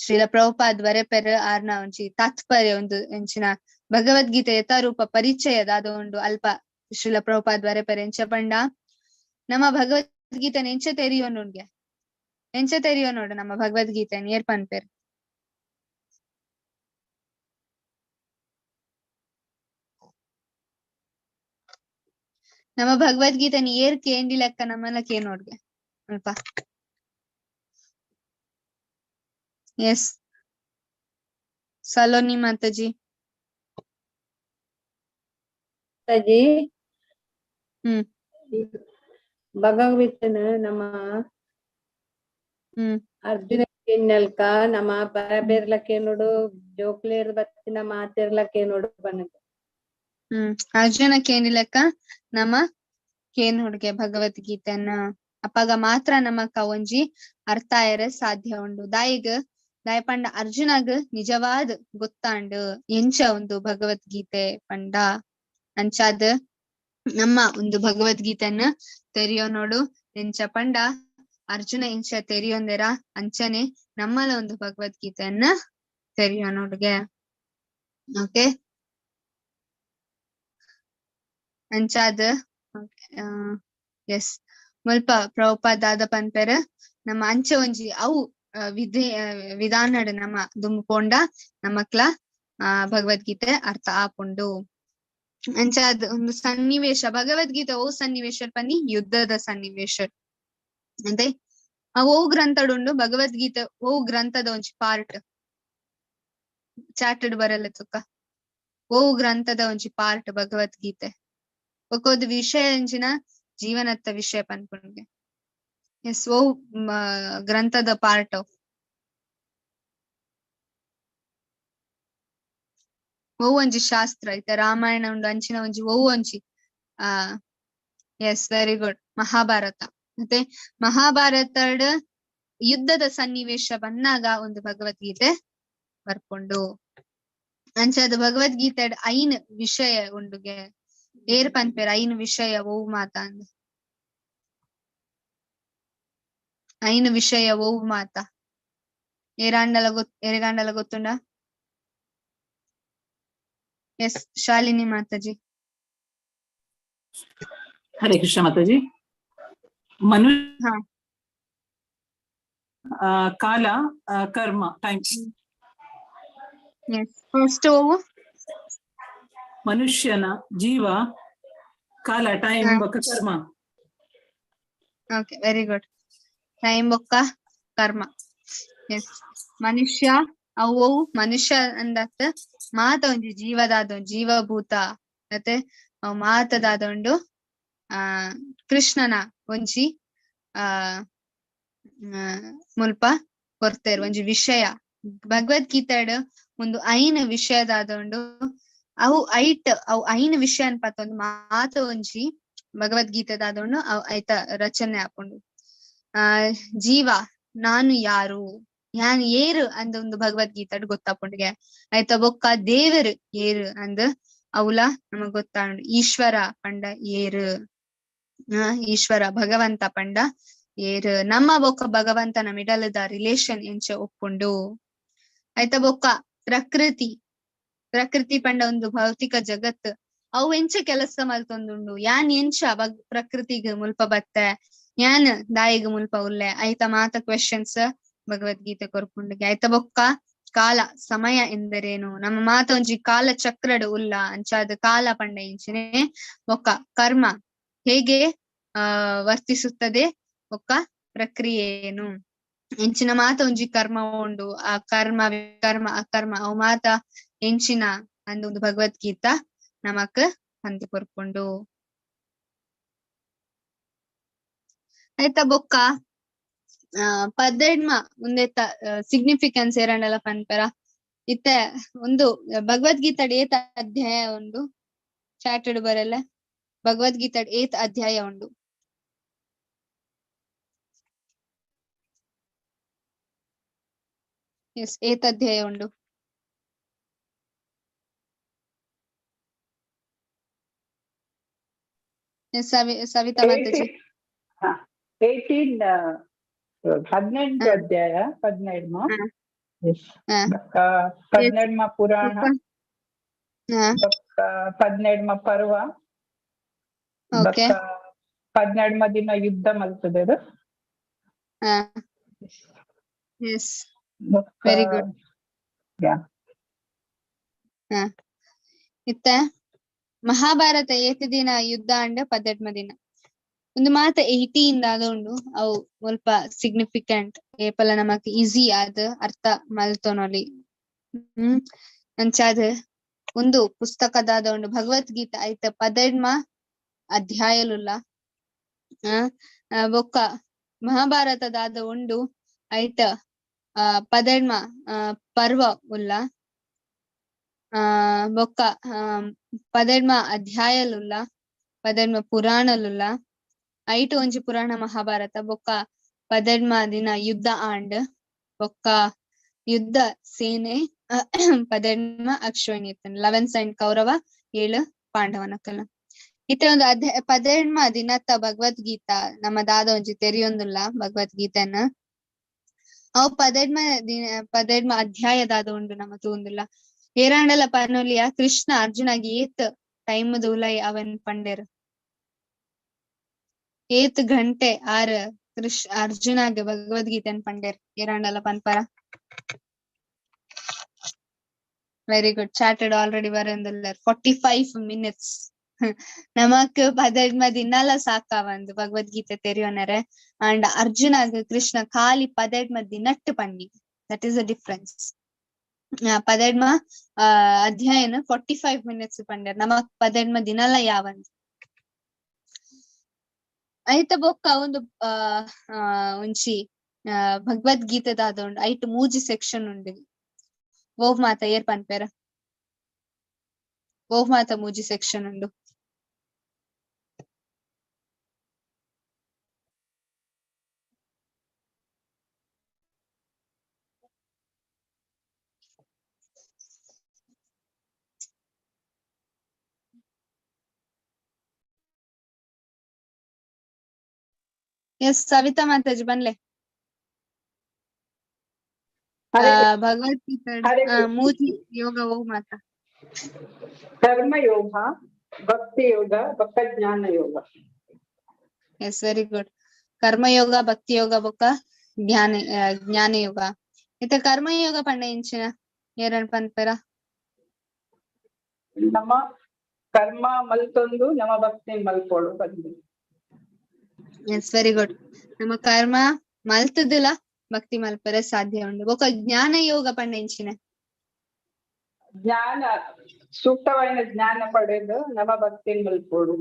ಶ್ರೀಲ ಪ್ರಭುಪಾದ್ ವರೆಪೆರ್ ಆರ್ನ ಒಂಜಿ ತಾತ್ಪರ್ಯ ಒಂದು ಎಂಚಿನ ಭಗವದ್ಗೀತೆ ಯಥಾರೂಪ ಪರಿಚಯದ ಒಂದು ಅಲ್ಪ ಶ್ರೀಲ ಪ್ರಭುಪಾದ್ ವರೆಪೆರ್ ಎಂಚ ಪಂಡ ನಮ್ಮ ಭಗವದ್ಗೀತೆ ಎಂಚ ತೆರಿಯೋ ನೋಡ್ಗೆ, ಎಂಚ ತೆರಿಯೋ ನೋಡು ನಮ್ಮ ಭಗವದ್ಗೀತೆ ಏರ್ ಪನ್ಪೆರ್. ನಮ್ಮ ಭಗವದ್ಗೀತೆ ಏರ್ ಕೇಂಡಿ ಲೆಕ್ಕ ನಮ್ಮನ್ನ ಕೇ ನೋಡ್ಗೆ ಅಲ್ಪ. ಎಸ್ ಸಲೋನಿ ಮಾತಾಜಿ. ಮಾತಾಜಿ, ಭಗವದ್ಗೀತೆನ ನಮ್ಮ ಅರ್ಜುನ ಕೇಳ್ನಲ್ಕ ನಮ್ಮ ಬರಬೇರ್ಲಕ್ಕೆ ನೋಡು, ಜೋಕ್ಲೇರ್ ಬತ್ತಿನ ಮಾತಿರ್ಲಕ್ಕೆ ನೋಡು ಬನ್ನದು. ಅರ್ಜುನ ಕೇನಿಲಕ್ಕ ನಮ್ಮ ಕೇನ್ ಹುಡ್ಗೆ ಭಗವದ್ಗೀತೆನ ಅಪ್ಪಾಗ ಮಾತ್ರ ನಮಕ ಒಂಜಿ ಅರ್ಥ ಆಯರ ಸಾಧ್ಯ ಉಂಡು. ದಾಯಿಗ್ ದಾಯ ಪಂಡ ಅರ್ಜುನಗ್ ನಿಜವಾದ ಗೊತ್ತಾಂಡು ಎಂಚ ಒಂದು ಭಗವದ್ಗೀತೆ ಪಂಡ. ಅಂಚಾದ ನಮ್ಮ ಒಂದು ಭಗವದ್ಗೀತೆಯನ್ನ ತೆರಿಯೋ ನೋಡು ಎಂಚ ಪಂಡ ಅರ್ಜುನ ಎಂಚ ತೆರಿಯೊಂದೆರ ಅಂಚನೆ ನಮ್ಮಲ ಒಂದು ಭಗವದ್ಗೀತೆಯನ್ನ ತೆರಿಯೋ ನೋಡ್ಗೆ. ಓಕೆ, ಅಂಚಾದ ಎಸ್ ಮುಲ್ಪ ಪ್ರಭುಪಾದ ದಾದ ಪನ್ಪೆರ್ ನಮ್ಮ ಅಂಚೆ ಒಂಜಿ ಅವು ವಿಧಿ ವಿಧಾನಡ್ ನಮ್ಮ ದುಂಬುಪೋಂಡ ನಮಕ್ಲ ಭಗವದ್ಗೀತೆ ಅರ್ಥ ಆಪುಂಡು. ಅಂಚಾದ ಒಂದು ಸನ್ನಿವೇಶ ಭಗವದ್ಗೀತೆ ಓ ಸನ್ನಿವೇಶ ಪನ್ನಿ ಯುದ್ಧದ ಸನ್ನಿವೇಶ ಅಂತೆ. ಆ ಓ ಗ್ರಂಥಡುಂಡು ಭಗವದ್ಗೀತೆ ಓ ಗ್ರಂಥದ ಒಂಜಿ ಪಾರ್ಟ್ ಚಾಟೆಡ್ ಬರಲ್ಲ ತುಕ್ಕ. ಓ ಗ್ರಂಥದ ಒಂಜಿ ಪಾರ್ಟ್ ಭಗವದ್ಗೀತೆ ಒಕ್ಕೊಂದು ವಿಷಯ ಅಂಚಿನ ಜೀವನತ್ತ ವಿಷಯ ಪನ್ಪುಂಡ್ಗೆ. ಎಸ್ ಓ ಗ್ರಂಥದ ಪಾರ್ಟ್ ಓ ಒಂಜಿ ಶಾಸ್ತ್ರ ಇತ್ತ ರಾಮಾಯಣ ಉಂಡು ಅಂಚಿನ ಒಂಜಿ ಓ ಒಂಜಿ ಎಸ್ ವೆರಿ ಗುಡ್ ಮಹಾಭಾರತ. ಮತ್ತೆ ಮಹಾಭಾರತಡ್ ಯುದ್ಧದ ಸನ್ನಿವೇಶ ಬಂದಾಗ ಒಂದು ಭಗವದ್ಗೀತೆ ಬರ್ಕೊಂಡು. ಅಂಚಾದ ಭಗವದ್ಗೀತೆ ಐನ್ ವಿಷಯ ಉಂಡುಗೆ ಏರ್ ಪನ್ಪೆರ್ ಐನ್ ವಿಷಯ ಓ ಮಾತ ಅಂದ್ ಐನ್ ವಿಷಯ ಓ ಮಾತ ಏರಾಂಡಲ ಏರೆಗಾಂಡಲ ಗೊತ್ತುಂಡ? ಎಸ್ ಶಾಲಿನಿ ಮಾತಾಜಿ. ಹರೇ ಕೃಷ್ಣ ಮಾತಾಜಿ. ಮನು ಕಾಲ ಕರ್ಮ ಟೈಮ್. ಫಸ್ಟ್ ಮನುಷ್ಯನ ಜೀವ ಕಾಲ ಟೈಮ್ ಬೊಕ್ಕ ಕರ್ಮ. ಓಕೆ ವೆರಿ ಗುಡ್, ಟೈಮ್ ಬೊಕ್ಕ ಕರ್ಮ. ಎಸ್ ಮನುಷ್ಯ ಅವು ಮನುಷ್ಯ ಅಂದತ್ತ ಮಾತ ಒಂಜಿ ಜೀವದಾದ ಜೀವಭೂತ ಮತ್ತೆ ಅವು ಮಾತದಾದ ಉಂಡು ಕೃಷ್ಣನ ಒಂಜಿ ಆ ಮುಲ್ಪ ಕೊರ್ತೇರ್ ಒಂಜಿ ವಿಷಯ ಭಗವದ್ಗೀತೆಡ್ ಒಂದು ಐನ್ ವಿಷಯದಾದ ಉಂಡು. ಅವು ಐಟ್ ಅವು ಐನ್ ವಿಷಯ ಅನ್ಪತ್ತೊಂದು ಮಾತ ಒಂಜಿ ಭಗವದ್ಗೀತೆದಾದ ಉಂಡು ಅವು ಐತ ರಚನೆ ಆಪುಂಡು. ಆ ಜೀವ ನಾನು ಯಾರು, ಯಾನ್ ಏರು ಅಂದ ಒಂದು ಭಗವದ್ಗೀತೆಡ್ ಗೊತ್ತಾಪುಂಡುಗೆ. ಆಯ್ತ ಬೊಕ್ಕ ದೇವರು ಏರು ಅಂದ್ ಅವುಲ ನಮಗ್ ಗೊತ್ತಾಂಡು. ಈಶ್ವರ ಪಂಡ ಏರು, ಈಶ್ವರ ಭಗವಂತ ಪಂಡ ಏರು, ನಮ್ಮ ಬೊಕ್ಕ ಭಗವಂತನ ಮಿಡಲದ ರಿಲೇಶನ್ ಎಂಚ ಒಪ್ಪುಂಡು. ಆಯ್ತ ಬೊಕ್ಕ ಪ್ರಕೃತಿ, ಪ್ರಕೃತಿ ಪಂಡ ಒಂದು ಭೌತಿಕ ಜಗತ್, ಅವು ಎಂಚ ಕೆಲಸ ಮಲ್ತೊಂದುಂಡು, ಯಾನ್ ಎಂಚ ಪ್ರಕೃತಿಗ್ ಮುಲ್ಪ ಬತ್ತೆ, ಯಾನ್ ದಾಯಿಗ್ ಮುಲ್ಪ ಉಲ್ಲೆ, ಆಯ್ತ ಮಾತ ಕ್ವೆಶನ್ಸ್ ಭಗವದ್ಗೀತೆ ಕೊರ್ಪುಂಡುಗೆ. ಆಯ್ತ ಬೊಕ್ಕ ಕಾಲ ಸಮಯ ಎಂದರೇನು, ನಮ್ಮ ಮಾತ ಒಂಜಿ ಕಾಲ ಚಕ್ರಡ್ ಉಲ್ಲ ಅಂಚಾದ ಕಾಲ ಪಂಡ ಎಂಚಿನೆ. ಬೊಕ್ಕ ಕರ್ಮ ಹೇಗೆ ವರ್ತಿಸುತ್ತದೆ, ಬೊಕ್ಕ ಪ್ರಕ್ರಿಯೆ ಏನು, ಎಂಚಿನ ಮಾತ ಒಂಜಿ ಕರ್ಮ ಉಂಡು, ಆ ಕರ್ಮ ವಿಕರ್ಮ ಅಕರ್ಮ ಅವು ಮಾತ ಎಂಚಿನ ಅಂದ ಒಂದು ಭಗವದ್ಗೀತಾ ನಮಕ್ ಅಂದು ಕೊರ್ಪುಂಡು. ಆಯ್ತಾ ಬೊಕ್ಕ ಪದ್ದೆಡ್ಮ ಉಂದೆತ ಸಿಗ್ನಿಫಿಕೆನ್ಸ್ ಏರಂಡಲ ಪನ್ಪೆರ. ಇತ್ತೆ ಒಂದು ಭಗವದ್ಗೀತೆಡ್ ಏತ್ ಅಧ್ಯಾಯ ಉಂಡು? ಚಾಟೆಡ್ ಬರಲ್ಲ. ಭಗವದ್ಗೀತೆಡ್ ಏತ್ ಅಧ್ಯಾಯ ಉಂಡು? ಎಸ್, ಏತ್ ಅಧ್ಯಾಯ ಉಂಡು? ಎಸ್, ಸವಿತಾ ಮಾತಾಜಿ. 18, 18 ಅಧ್ಯಾಯ, 17 17 ಪುರಾಣ, 17 ಪರ್ವ, 17 ದಿನ ಯುದ್ಧ ಮಲ್ತದೆ. Very good. ಇತ್ತ ಮಹಾಭಾರತ ಏತ್ ದಿನ ಯುದ್ಧ ಅಂಡ 18 ದಿನ. ಒಂದು ಮಾತ 18 ದಾದ ಉಂಡು, ಅವು ಸ್ವಲ್ಪ ಸಿಗ್ನಿಫಿಕೆಂಟ್, ಏಪಲ ನಮಕ್ ಈಸಿ ಆದ್ ಅರ್ಥ ಮಲ್ತೊನೊಲಿ. ಅಂಚಾದ್ ಒಂದು ಪುಸ್ತಕದಾದ ಉಂಡು ಭಗವದ್ಗೀತೆ, ಐತ 18 ಅಧ್ಯಾಯಲುಲ್ಲ. ಬೊಕ್ಕ ಮಹಾಭಾರತದಾದ ಉಂಡು, ಐತ 18 ಪರ್ವ ಉಲ್ಲ. ಬೊಕ್ಕ 18 ಅಧ್ಯಾಯಲುಲ್ಲ, 18 ಪುರಾಣಲುಲ್ಲ. ಐಟು ಒಂಜಿ ಪುರಾಣ ಮಹಾಭಾರತ. ಬೊಕ್ಕ 18 ದಿನ ಯುದ್ಧ ಆಂಡ್, ಬೊಕ್ಕ ಯುದ್ಧ ಸೇನೆ 18 ಅಕ್ಷೋಹಿಣಿ 11 ಸೈನ್ ಕೌರವ, 7 ಪಾಂಡವನಕಲ. ಇತ್ತೆ ಒಂದು ಅಧ್ಯಾಯ 18 ದಿನತ್ತ ಭಗವದ್ಗೀತಾ ನಮ್ಮ ದಾದ ಒಂಜಿ ತೆರಿಯೊಂದುಲ್ಲ ಭಗವದ್ಗೀತೆನ. ಅವು 18 ದಿನ 18 ಅಧ್ಯಾಯದಾದ ಉಂಡು ನಮ್ಮ ತೂಂದುಲ್ಲ. ಏರಾಂಡಲ ಪನೊಲಿಯ ಕೃಷ್ಣ ಅರ್ಜುನಗೆ ಏತ್ ಟೈಮ್ ಉಲೈ ಅವನ್ ಪಂಡೆರ್, ಏತ್ ಗಂಟೆ ಆರ್ ಕೃಷ್ಣ ಅರ್ಜುನಗೆ ಭಗವದ್ಗೀತೆನ್ ಪಂಡೆರ್ ಏರಾಂಡಲ ಪನ್ಪರ? ವೆರಿ ಗುಡ್, ಚಾಟೆಡ್ ಆಲ್ರೆಡಿ ಬರಂದುಲ್ಲೆರ್. 45 ಮಿನಿಟ್ಸ್ ನಮಕ್ 18 ದಿನಲ ಸಾಕಾವಂದು ಭಗವದ್ಗೀತೆ ತೆರಿಯೋನರೆ. ಅಂಡ್ ಅರ್ಜುನಗ್ ಕೃಷ್ಣ ಖಾಲಿ 18 ದಿನಟ್ಟು ಪಂಡಿ, that is a difference. 18 ಅಧ್ಯಾಯನ 45 minutes ಪಂಡೆರ್, ನಮಕ್ 18 ದಿನಲ ಯಾವಂದು. ಐತ ಬೊಕ್ಕ ಒಂದು ಒಂಜಿ ಭಗವದ್ಗೀತೆದಾದ ಉಂಡು, ಐಟ್ ಮೂಜಿ ಸೆಕ್ಷನ್ ಉಂಡು. ಓವ್ ಮಾತ ಏರ್ ಪನ್ಪೆರ? ಓವ್ ಮಾತ ಮೂಜಿ ಸೆಕ್ಷನ್ ಉಂಡು? ಎಸ್, ಸವಿತಾ ಮಾತಾಜಿ ಬನ್ಲೆ. ಭಗವದ್ಗೀತೆ ಮೂಜಿ ಯೋಗ ಓವ್ ಮಾತ? ಕರ್ಮ ಯೋಗ, ಭಕ್ತಿ ಯೋಗ, ಬೊಕ್ಕ Jnana Yoga. Yes, very good. Karmayoga, Bhakti Yoga, ಬೊಕ್ಕ ಜ್ಞಾನ ಜ್ಞಾನ ಯೋಗ. ಇತ್ತ ಕರ್ಮಯೋಗ ಪಂಡ ಎಂಚಿನ ಏರನ್ ಪನ್ಪೆರ? ನಮ್ಮ ಕರ್ಮ ಮಲ್ತೊಂದು ನಮ್ಮ ಭಕ್ತಿ ಮಲ್ಪೊಡು ಬಂದು. Yes, very good. ನಮ್ಮ ಕರ್ಮ ಮಲ್ತದಿಲ್ಲ ಭಕ್ತಿ ಮಲ್ಪರೆ ಸಾಧ್ಯ ಉಂಡು. ಬೊಕ್ಕ ಜ್ಞಾನ ಯೋಗ ಪಂಡ ಎಂಚಿನ? ಜ್ಞಾನ, ಸೂಕ್ತವಾದ ಜ್ಞಾನ ಪಡೆದು ನಮ್ಮ ಭಕ್ತಿ ಮಲ್ಪೊಡು.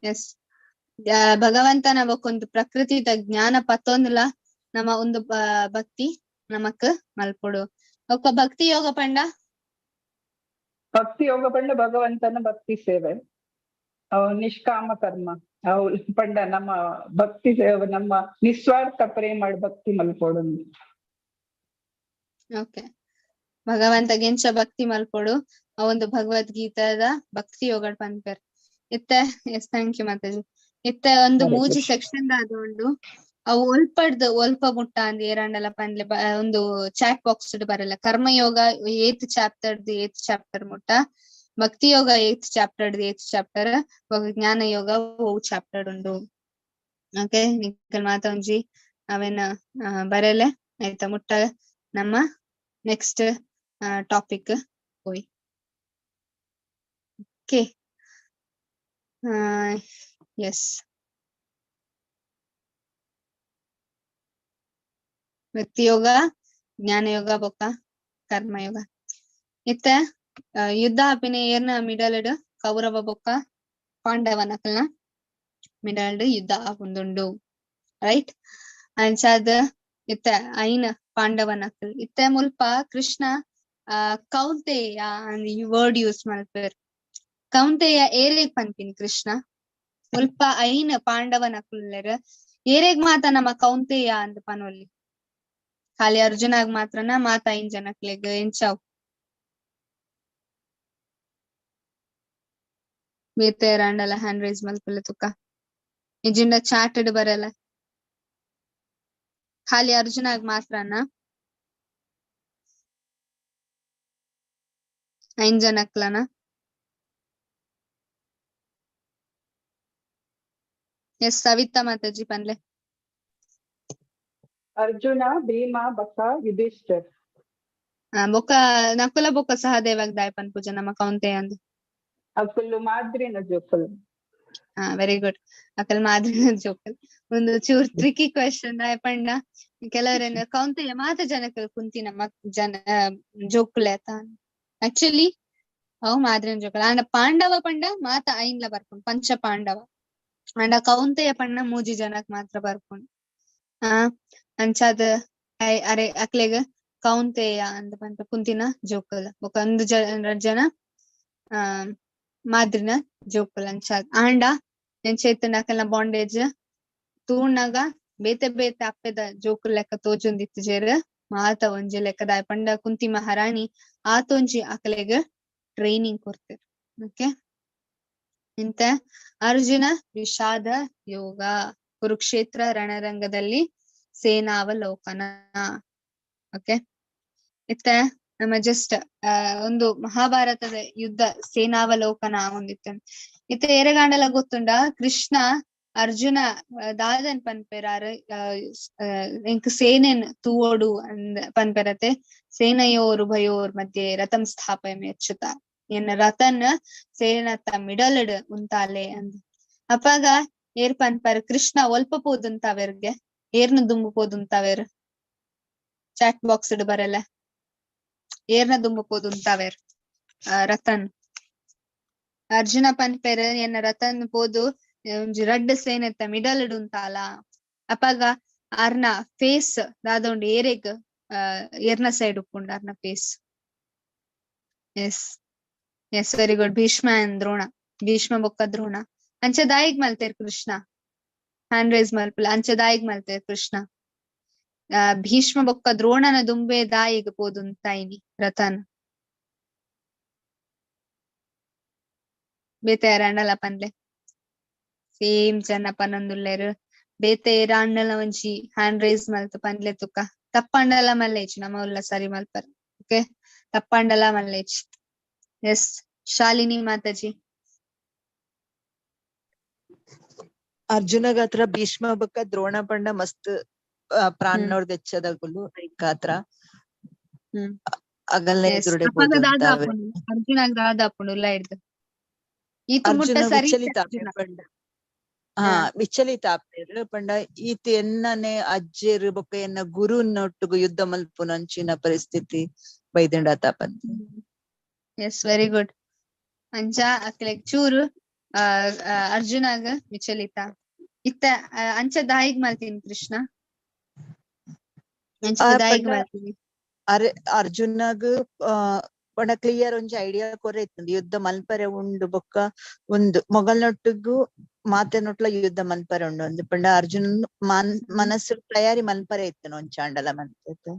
ಎಸ್, ಭಗವಂತನ ಬೊಕ್ಕೊಂದು ಪ್ರಕೃತಿದ ಜ್ಞಾನ ಪತ್ತೊಂದುಲ ನಮ್ಮ ಒಂದು ಭಕ್ತಿ ನಮಕ್ ಮಲ್ಪೊಡು. ಒಕ್ಕ ಭಕ್ತಿ ಯೋಗ ಪಂಡ ಭಕ್ತಿ ಯೋಗ ಪಂಡ ಭಗವಂತನ ಭಕ್ತಿ ಸೇವೆ, ಅವು ನಿಷ್ಕಾಮ ಕರ್ಮ, ಅವು ಪಂಡ ನಮ್ಮ ಭಕ್ತಿ ಸೇವೆ, ನಮ್ಮ ನಿಸ್ವಾರ್ಥ ಪ್ರೇಮ ಭಕ್ತಿ ಮಲ್ಪೊಡು. ಓಕೆ, ಭಗವಂತ ಗೆಂಚ ಭಕ್ತಿ ಮಲ್ಪೊಡು ಆ ಒಂದು ಭಗವದ್ಗೀತಾದ ಭಕ್ತಿ ಯೋಗ ಪನ್ಪೆರ್. ಇತ್ತೆ ಎಸ್, thank you Mataji. ಇತ್ತೆ ಒಂದು ಹರೇ ಮೂಜಿ ಕೃಷ್ಣ. ಸೆಕ್ಷನ್ ದಾದ ಉಂಡು, ಅವು ಒಲ್ಪಡ್ದು ಒಲ್ಪ ಮುಟ್ಟ ಅಂದ್ ಏರಾಂಡಲ ಪನ್ಲೆ ಒಂದು ಚಾಟ್ ಬಾಕ್ಸ್ ಬರಲ್ಲ. ಕರ್ಮಯೋಗ ಏತ್ ಚಾಪ್ಟರ್ ಏತ್ ಚಾಪ್ಟರ್ ಮುಟ್ಟ, ಭಕ್ತಿ ಯೋಗ ಏತ್ ಚಾಪ್ಟರ್ ಏತ್ ಚಾಪ್ಟರ್, ಜ್ಞಾನ ಯೋಗ ಒವು ಚಾಪ್ಟರ್ ಉಂಡು. ಓಕೆ, ನಿಕಲ್ ಮಾತ ಒಂಜಿ ಅವೇನ ಬರಲೆ ಆಯ್ತಾ ಮುಟ್ಟ ನಮ್ಮ ನೆಕ್ಸ್ಟ್ ಟಾಪಿಕ್ ಹೋಯ್. ಓಕೆ, ಎಸ್, ಭಕ್ತಿ ಯೋಗ, ಜ್ಞಾನ ಯೋಗ ಬೊಕ್ಕ ಕರ್ಮಯೋಗ. ಇತ್ತ ಯುದ್ಧ ಆಪಿನ ಏರ್ನ ಮಿಡಲ್ ಕೌರವ ಬೊಕ್ಕ ಪಾಂಡವನಕಲ್ನ ಮಿಡಲ್ ಯುದ್ಧ ಆಪುಂದುಂಡು, ರೈಟ್? ಅಂಚಾದ್ ಇತ್ತ ಐನ ಪಾಂಡವನಕಲ್ ಇತ್ತ ಮುಲ್ಪ ಕೃಷ್ಣ ಕೌಂತೆಯ ಈ ವರ್ಡ್ ಯೂಸ್ ಮಲ್ಪೆರ್. ಕೌಂತೆಯ ಏರೆಗ್ ಪನ್ಪಿನಿ ಕೃಷ್ಣ? ಮುಲ್ಪ ಐನ ಪಾಂಡವನಕುಲ್ಲೆರ್ ಏರೆಗ್ ಮಾತ ನಮ್ಮ ಕೌಂತೆಯ ಅಂದ್ ಪನೊಲಿ? ಖಾಲಿ ಅರ್ಜುನಾಗ್ ಮಾತ್ರನ ಮಾತ ಐನ್ ಜನಕ್ಲೆಗ್ ಎಂಚಾವ್? ಬೇತೆ ರಾಂಡಲ ಹ್ಯಾಂಡ್ ರೈಸ್ ಮಲ್ಪುಲೆ ತುಕ್ಕ, ಇಜಿಂಡ ಚಾಟೆಡ್ ಬರಲ್ಲ. ಖಾಲಿ ಅರ್ಜುನಾಗ್ ಮಾತ್ರನ ಐನ್ ಜನಕ್ಲನ? ಎಸ್, ಸವಿತಾ ಮಾತಾಜಿ ಪನ್ಲೆ. ಅರ್ಜುನ, ಭೀಮ, ಬಕ್ಕ, ಯುಧಿಷ್ಠಿರ್. ಬೊಕ್ಕ ನಕುಲ ಬೊಕ್ಕ ಸಹದೇವಾಗ್ ದಾಯ್ ಪನ್ಪುಜ ನಮ್ಮ ಕೌಂತೆಯ ಅಂದ್? ಅಕುಲು ಮಾದ್ರಿನ ಜೋಕುಲು. ವೆರಿ ಗುಡ್, ಅಕಲ್ ಮಾದ್ರಿನ ಜೋಕುಲು. ಒಂದು ಚೂರ್ ಟ್ರಿಕಿ ಕ್ವೆಶನ್ ದಾಯೆ ಪಂಡ ಕೆಲವರೇನ ಕೌಂತೆಯ ಮಾತ ಜನಕಲ್ ಕುಂತಿನ ಜನ ಜೋಕುಲೆ ಆತ. ಆಕ್ಚುಲಿ ಅವು ಮಾದ್ರಿನ ಜೋಕುಲು. ಆಂಡ ಪಾಂಡವ ಪಂಡ ಮಾತ ಐನ್ಲ ಬರ್ಪುಂಡು, ಪಂಚ ಪಾಂಡವ. ಆಂಡ ಕೌಂತೆಯ ಪಂಡ ಮೂಜಿ ಜನಕ್ ಮಾತ್ರ ಬರ್ಪುಂಡು. ಅಂಚಾದ್ ಅರೆ ಅಕ್ಲೆಗ್ ಕೌಂತೆಯ ಅಂದ್ ಪನ್ಪ ಕುಂತಿನ ಜೋಕುಲು. ಬೊಕ್ಕ ಒಂದು ರಡ್ಡ್ ಜನ ಮಾದ್ರಿನ ಜೋಕುಲು ಅಂಚಾದ್. ಆಂಡ ಎಂಚ ಇತ್ತ್ಂಡ ಅಕಲ್ನ ಬಾಂಡೇಜ್ ತೂನಗ ಬೇತೆ ಬೇತೆ ಅಪ್ಪೆದ ಜೋಕುಲು ಲೆಕ್ಕ ತೋಜೊಂದಿತ್ತಿಜೆರ್, ಮಾತ ಒಂಜಿ ಲೆಕ್ಕದ. ಪಂಡ ಕುಂತಿ ಮಹಾರಾಣಿ ಆತೊಂಜಿ ಅಕಲೆಗ್ ಟ್ರೈನಿಂಗ್ ಕೊರ್ತೆರ್. ಓಕೆ, ಇಂತ ಅರ್ಜುನ ವಿಷಾದ ಯೋಗ, ಕುರುಕ್ಷೇತ್ರ ರಣರಂಗದಲ್ಲಿ ಸೇನಾವಲೋಕನ. ಓಕೆ, ಇತ್ತ ನಮ್ಮ ಜಸ್ಟ್ ಒಂದು ಮಹಾಭಾರತದ ಯುದ್ಧ ಸೇನಾವಲೋಕನ ಒಂದಿತ್ತು. ಇತ್ತ ಏರೆಗಾಂಡಲ ಗೊತ್ತುಂಡ ಕೃಷ್ಣ ಅರ್ಜುನ ದಾದನ್ ಪನ್ಪೆರಾರ್ ಎಂಕ್ ಸೇನೆನ್ ತೂವೊಡು ಅಂದ್ ಪನ್ಪೆರತೆ. ಸೇನೆಯೋರ್ ಉಭಯೋರ್ ಮಧ್ಯೆ ರಥಂ ಸ್ಥಾಪಯಮಿ ಅಚ್ಯುತ, ಎನ್ನ ರಥನ್ ಸೇನತ್ತ ಮಿಡಲ್ಡ್ ಉಂತಾಲೆ ಅಂದ್. ಅಪಗ ಏರ್ ಪನ್ಪರ್ ಕೃಷ್ಣ ಒಲ್ಪ ಪೋದುಂತಾವೆರ್ಗೆ, ಏರ್ನ ದುಂಬು ಪೋದುಂತಾವೆರ್? ಚಾಟ್ ಬಾಕ್ಸ್ ಬರಲ್ಲ, ಏರ್ನ ದುಂಬು ಪೋದುಂತಾವೆರ್ ರತನ್? ಅರ್ಜುನ ಪನ್ಪೆರ್ ಎನ್ನ ರತನ್ ಪೋದು ಒಂಜಿ ರಡ್ಡ್ ಸೇನೆತ್ತ ಮಿಡಲ್ ಉಂತಾಲ. ಅಪಗ ಅರ್ನ ಫೇಸ್ ದಾದ ಉಂಡು ಏರೆಗ್ ಏರ್ನ ಸೈಡ್ ಉಪ್ಪುಂಡು ಅರ್ನ face? Yes yes, very good. Bhishma and Drona, Bhishma ಬೊಕ್ಕ ದ್ರೋಣ. ಅಂಚ ದಾಯಿಗ್ ಮಲ್ತೇರ್ ಕೃಷ್ಣ? ಹ್ಯಾಂಡ್ ರೈಸ್ ಮಲ್ಪುಲ. ಅಂಚ ದಾಯಿಗ್ ಮಲ್ತೇರ್ ಕೃಷ್ಣ? ಭೀಷ್ಮ ಬೊಕ್ಕ ದ್ರೋಣನ ದುಂಬೆ ದಾಯಿಗ್ ಪೋದುಂತಾಯಿನಿ ರಥನ್? ಬೇತೆ ಯಾರಾಂಡಲ ಪನ್ಲೆ? ಸೇಮ್ ಜನ ಪನೊಂದುಲ್ಲೆರ್. ಬೇತೆ ಏರಾಂಡಲ ಒಂಜಿ ಹ್ಯಾಂಡ್ ರೈಸ್ ಮಲ್ತ್ ಪನ್ಲೆ ತುಕ್ಕ. ತಪ್ಪಂಡಲ ಮಲ್ಲೇಚಿ ನಮ್ಮ ಉಲ್ಲ ಸರಿ ಮಲ್ಪರ್. ಓಕೆ, ತಪ್ಪಂಡಲ ಮಲ್ಲೇಚಿ. ಎಸ್, ಶಾಲಿನಿ ಮಾತಾಜಿ. ಅರ್ಜುನಗಾತ್ರ ಭೀಷ್ಮ ಬೊಕ್ಕ ದ್ರೋಣ ಪಂಡ ಮಸ್ತ್ ಪ್ರಾಣೋರ್ದ ಹೆಚ್ಚದಗುಲು ಗಾತ್ರ. ಅಗಲ್ನ ಎದುರುಡೆ ಅಪಗ ದಾದ ಆಪುಂಡು ಅರ್ಜುನಗ್? ದಾದ ಆಪುಂಡು ಉಲ್ಲ ಹಿಡ್ದು ಈತ ಮುಟ್ಟ ಅರ್ಜುನ ಸರಿ ವಿಚಲಿತ ಅರ್ಜುನ. ಪಂಡ ವಿಚಲಿತ ಆಪೇರ್ ಪಂಡ ಈತ ಎನ್ನನೆ ಅಜ್ಜೆರ್ ಬೊಕ್ಕ ಎನ್ನ ಗುರುನೊಟ್ಟುಗು ಯುದ್ಧ ಮಲ್ಪುನಂಚಿನ ಪರಿಸ್ಥಿತಿ ಬೈದಿಂಡಾತ ಪಂದ್. Yes, very good. ಅಂಚ ಅಕ್ಲೆಗ್ ಚೂರು ಅರ್ಜುನಗ್ ವಿಚಲಿತ ಇತ್ತ. ಅಂಚ ದಾಯಿಗ್ ಮಲ್ತಿನ್ ಕೃಷ್ಣ? ಅಂಚ ಆ ದಾಯೆಗ್ ಪಂಡ ಮಲ್ಪಿನಿ? ಅರೆ ಅರ್ಜುನಗ್ ಪಂಡ ಕ್ಲಿಯರ್ ಒಂಜಿ ಐಡಿಯಾ ಕೊರೆ ಇತ್ತುಂಡು ಯುದ್ಧ ಮಲ್ಪರೆ ಉಂಡು ಬೊಕ್ಕ ಒಂದು ಮೊಗಲ್ನೊಟ್ಟುಗು ಮಾತೆನೊಟ್ಲ ಯುದ್ಧ ಮಲ್ಪರೆ ಉಂಡು ಅಂದ್ ಪಂಡ ಅರ್ಜುನ್ ಮನಸ್ಸು ತಯಾರಿ ಮಲ್ಪರೆ ಇತ್ತುಂಡು ಒಂಚಾಂಡಲ ಮಲ್ಪೆತ್.